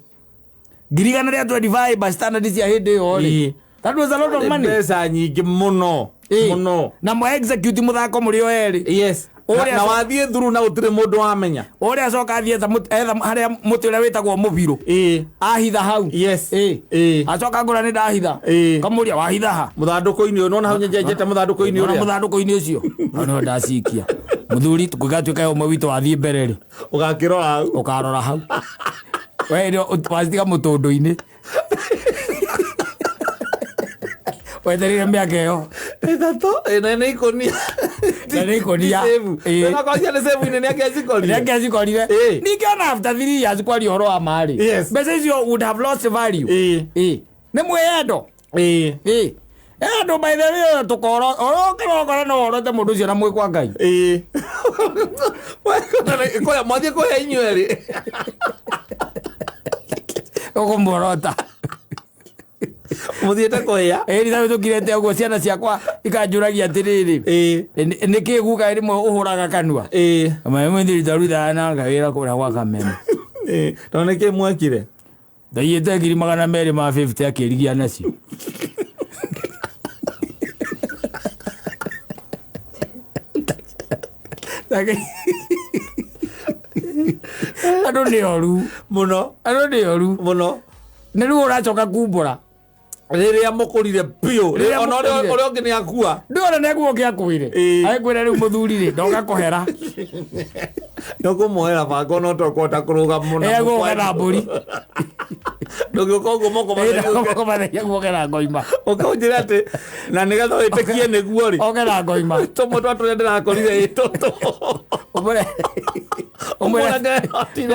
Ngiri igana rĩa 25 by standard cia hĩndĩ ĩyo rĩ. Ĩĩ. That was a lot of money. Mbeca nyingĩ mũno. Ĩĩ. Mũno. Na mwa execute mũthako mũrĩ o erĩ. Yes. Ũrĩa Na wathiĩ thuru na gũtirĩ mũndũ wamenya. Ũrĩa acoka athiĩ etha harĩa mũtĩ ũrĩa wĩtagwo mũbirũ. Ĩĩ. Ahitha hau. Yes. Ĩĩ. Ĩĩ. Acoka ngũra nĩ ndahitha. Ĩĩ. Kamũria wahitha ha. Mũthandũkũ-inĩ ũyũ nona hau nyenjenjete mũthandũkũ-inĩ Ona ũrĩa. mũthandũkũ-inĩ ũcio. Hau nĩho ndacikia. Mũthuri kũgatuĩka ũmwe witũ wathiĩ mbere rĩ. Ũgakĩrora hau. Ũkarora hau. We nĩ wacitiga mũtũndũ-inĩ. Wetereire mĩaka ĩyo. Ĩtatũ. Ĩna nĩ ikũnia. Na nĩ ikũnia. Ĩĩ. Nakoria nĩ save-inĩ nĩ angĩacikorire. Nĩangĩacikorire. Ĩĩ. Ningĩ ona after 3 years, kwaria ũhoro wa marĩ, Yes. mbeca icio would have lost value. Ĩĩ. Ĩĩ. Nĩ mwĩyendo. Ĩĩ. Ĩĩ. Andũ, by the way, tũkoro orokĩrokora no orote mũndũ ũcio na mwĩ kwa Ngai. Ĩĩ. Kũrĩa mwathiĩ kũrĩa inyuĩ erĩ. Ũkũmworota. Mũthiĩte kũhĩa. Ĩĩ, rita tũkirĩte ũguo, ciana ciakwa ikanjũragia atĩrĩrĩ, Ĩĩ. "Nĩ kĩ guka rĩmwe ũhũraga kanua?" Ĩĩ. Maĩmwithiritaruthaga na ngawĩra kũrĩa gwa Kameme. Ĩĩ. Tondũ nĩ kĩ mwekire? Ndaiyĩte 250,000 akĩrigia nacio. Andũ nĩ oru. Mũno. Andũ nĩ oru. Mũno. Nĩ rĩu ũracoka kumbũra. Rĩrĩa mũkũrire biũ. Rĩrĩa Ona ũrĩa mũkũrire. ũrĩa ũngĩ nĩ akua. Ndĩona nĩguo kĩakwĩre. Ĩĩ. Agĩkwĩra rĩu mũthuri rĩ ndoka kũhera. Nĩ ũkũmuoera banga ona ũtokũhota kũrũgama mũno. Egũka na mbũri. Ndũngĩũka ũguo moko matheri. Kũmatheria guoke na ngoima. Ũkaũnjĩra atĩ na nĩgetha wĩtĩkie nĩguo rĩ. Oke na ngoima. Tũmwe twa tũrĩa ndĩrakorire ĩ tũtũ. Ũmwĩre ũmwĩre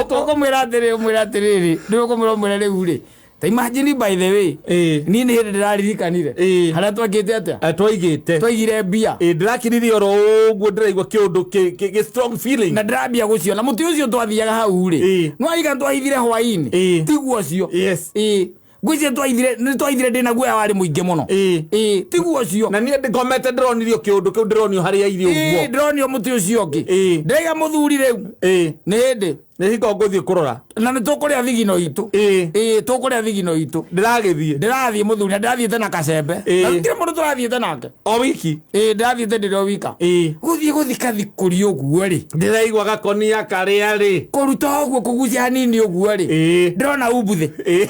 ũkũmwĩra atĩrĩ, ũmwĩre atĩrĩrĩ, nĩ ũkũmwĩra, ũmwĩre rĩu rĩ, ta imagine, by the way, Ĩĩ. niĩ nĩ hĩndĩ ndĩraririkanire Ĩĩ. harĩa twakĩte atĩa. Twaigĩte. Twaigire mbia. Ĩ, ndĩrakiririe oro ũguo ndĩraigua kĩũndũ kĩ strong feeling. Na ndĩrambia gũciona mũtĩ ũcio twathiaga hau rĩ. Ĩĩ. Nĩwarika twahithire hwainĩ? Ĩĩ. Tiguo ũcio? Yes. Ĩĩ, ngwĩciria twaithire, nĩ twaithire ndĩna guoya warĩ mũingĩ mũno. Ĩĩ. Ĩĩ, tiguo ũcio? Na niĩ ngomete ndĩronirio kĩũndũ kĩu ndĩronio harĩa irĩ Ĩĩ, ũguo. ndĩronio mũtĩ ũcio ũngĩ. Ĩĩ. Ndĩraiga mũthuri rĩu Ĩĩ. nĩ hĩndĩ. Nĩ hingo ngũthiĩ kũrora. Na nĩ tũkũrĩa thigino itũ. Ĩĩ. Ĩĩ, tũkũrĩa thigino itũ. Ndĩragĩthiĩ. Ndĩrathiĩ mũthuri, na ndĩrathiĩte na kacembe. Ĩĩ. Na gũtirĩ mũndũ tũrathiĩte nake. O wiki. Ĩĩ, ndĩrathiĩte ndĩrĩ o wika. Ĩĩ. Gũthiĩ gũthika thikũri ũguo rĩ, Ndĩraigua gakonia karĩa rĩ. Kũruta ũguo, kũgucia hanini ũguo rĩ, Ĩĩ. ndĩrona umbuthĩ. Ĩĩ.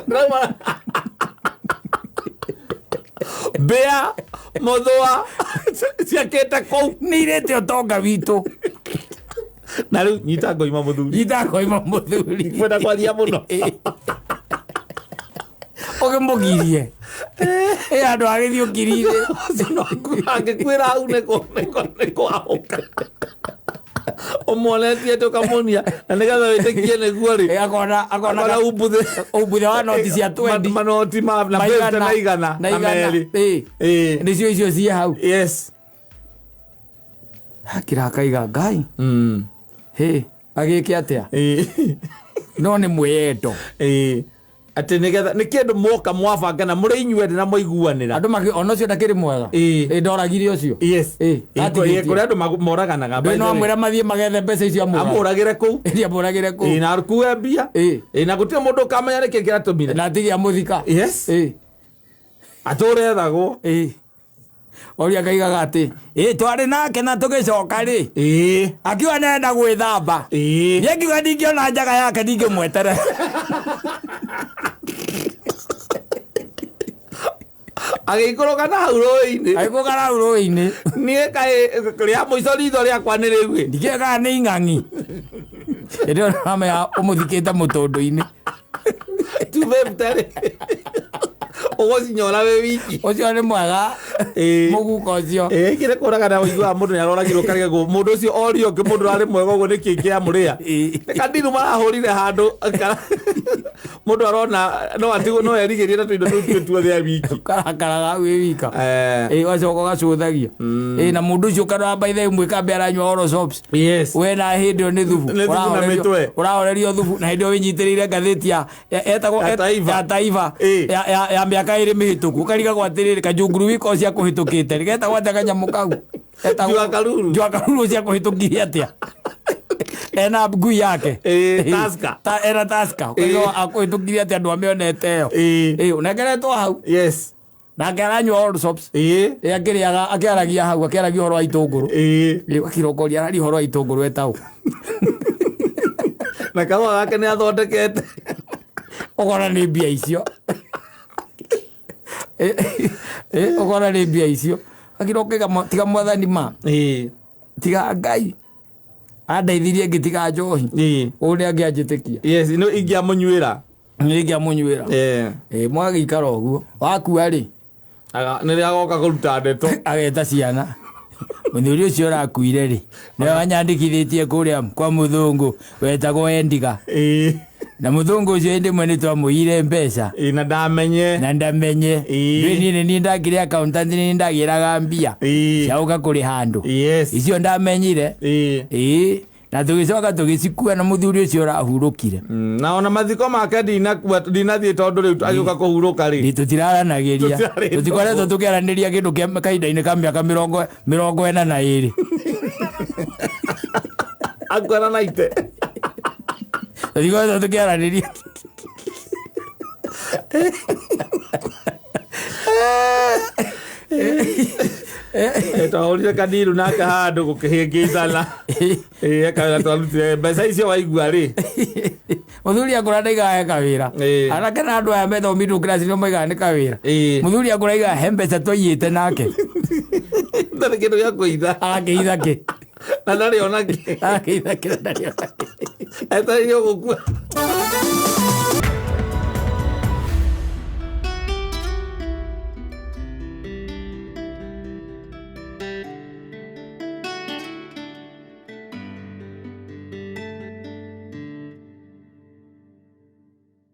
Ndĩraigua mbĩa mũthũa ciakĩte kũu. Nĩ irĩte ũtonga witũ. Na rĩu nyita ngoima mũthuri. Nyita ngoima mũthuri. Kwenda kwaria mũno. Ũkĩmũgirie ĩ andũ agĩthiĩ ũkirire. Angĩkwĩra hau nĩ kwahũka ũmuonetie atĩ ũkamuonia na nĩgetha wĩtĩkie nĩguo rĩ. Ĩ, akona akona akona umbuthĩ. Umbuthĩ wa noti cia 20. Manoti ma na mbeca na igana na na igana. merĩ. Ĩ. Ĩ. Nĩcio icio ciĩ hau. Yes. Akĩrakaiga Ngai hĩ agĩke atĩa? Ĩ. No nĩ mwĩyendo. Ĩ, atĩ nĩgetha nĩ kĩndũ mwoka mwabanga na mũrĩ inyuerĩ na mwaiguanĩra. Andũ maki ona ũcio ndakĩrĩ mwega. Ĩ. Ĩ, ndoragire ũcio. Yes. Ĩ, Ĩ, atigĩtie. kũrĩ andũ moraganaga, by Ndũĩ the no way. amwĩra mathiĩ magethe mbeca icio amũra. Amũragĩre kũu. Ĩrĩa amũragĩre Ĩ, kũu. na akue mbia. Ĩ. Ĩ, na gũtirĩ mũndũ ũkamenya nĩkĩ kĩratũmire. Na atige amũthika. Yes. Ĩ. Atũre ethagwo. Ĩ, oria akaigaga atĩ ĩ twarĩ nake na tũgĩcoka rĩ, Ĩ. akiuga nenda gwĩthamba. Ĩ. Niĩ ngiuga ndingĩona njaga yake ndingĩmweterera. Agĩikũrũka na hau rũĩ-inĩ. Agĩkũka hau rũĩ-inĩ. Niĩ kaĩ rĩa mũico ritho rĩakwa nĩ rĩu ĩ. Ndikĩũĩ kana nĩ ing'ang'i. Hĩndĩ ĩyo nĩwamenya ũmũthikĩte mũtũndũ-inĩ. 250 rĩ ũgũcinyora wĩ wiki. Ũcio nĩ mwega. Ĩ. Mũguko ũcio. Ĩ, kĩrĩ kũragana ũiguaga mũndũ nĩ aroragirwo karigagwo mũndũ ũcio orio ũngĩ mũndũ arĩ mwega ũguo nĩkĩ kĩamũrĩa. Ĩ. Nĩ kandiru marahũrire handũ mũndũ arona no atigwo no erigĩrie na tũindo tũu twĩ tuothe e wiki. Karakaraga hau wĩ wika. Eh. Ĩ, ũgacoka ũgacũthagia. Ĩ, na mũndũ ũcio ũkarora by the way mwĩkambe aranyua oro sops. Yes. We na hĩndĩ ĩyo nĩ thubu. Nĩ thubu na mĩtwe. Ũrahorerio thubu na hĩndĩ ĩyo wĩnyitĩrĩire ngathĩti ya etagwo Ya Taifa. ya Taifa. Ĩ. Ya mĩaka ĩrĩ mĩhĩtũku, ũkarigagwo atĩrĩrĩ, kajunguru wiko cia kũhĩtũkĩte getagwo atĩa kanyamũ kau? Etagwo- Jua Karuru. Jua Karuru cia kũhĩtũkirie atĩa ena ngui yake? Ĩ, Tusker. Ena Tusker. Ũkaigua akũhĩtũkirie atĩa andũ amĩonete ĩyo? Ĩ. Ĩ, ũnengeretwo hau. Yes. Nake aranyua all sops. Ĩ. Ĩ, akĩrĩaga akĩaragia hau, akĩaragia ũhoro wa itũngũrũ. Ĩ. Ĩ, ũgakirokoria araria ũhoro wa itũngũrũ etaũ. Na kahũa gake nĩ athondekete. Ũkona nĩ mbia icio. Ĩ, ĩ, ũkona nĩ mbia icio akirokaiga tiga mwathani ma. Ĩ. Tiga Ngai andeithirie ngĩtiga njohi. Ĩ. Ũũ nĩ angĩanjĩtĩkia. Yes, no ingĩamũnyuĩra. Nĩ ingĩamũnyuĩra. Eh. Ĩ, mwagĩikara ũguo wakua rĩ, Nĩrĩ agoka kũruta ndeto. Ageta ciana, mũthuri ũcio ũrakuire rĩ, nĩwe wanyandĩkithĩtie kũrĩa kwa mũthũngũ wetagwo Endiga. Na mũthũngũ ũcio hĩndĩ ĩmwe nĩ twamũiyire mbeca. Ĩĩ, na ndamenye. Na ndamenye. Ndũĩ niĩ nĩ niĩ ndakĩrĩ accountant, nĩ niĩ ndagĩraga mbia ciaũka kũrĩha andũ. Icio ndamenyire. Ĩĩ, na tũgĩcoka tũgĩcikua na mũthuri ũcio ũrahurũkire. Na ona mathiko make ndinakua, ndinathiĩ, tondũ rĩu agĩũka kũhurũka rĩ, Nĩ tũtiraranagĩria. Tũtirarĩtwo. Tũtikoretwo tũkĩaranĩria kĩndũ kĩa kahinda-inĩ ka mĩaka 42. Akuana na ite. Tũtikoretwo tũkĩaranĩria. Twahũrire kaniru nake handũ gũkĩhĩngĩcana. Ĩĩ, akawĩra twarutire mbeca icio waigua rĩ. Mũthuri akũra ndaigaga he kawĩra. Anake na andũ aya metagwo middle class nĩo maigaga nĩ kawĩra. Mũthuri akũra aigaga he mbeca twaiyĩte nake. Ndarĩ kĩndũ gĩa kũitha. Agakĩitha kĩ? Na ndarĩ ona kĩ. Agakĩitha kĩ na ndarĩ ona kĩ. Etereire gũkua.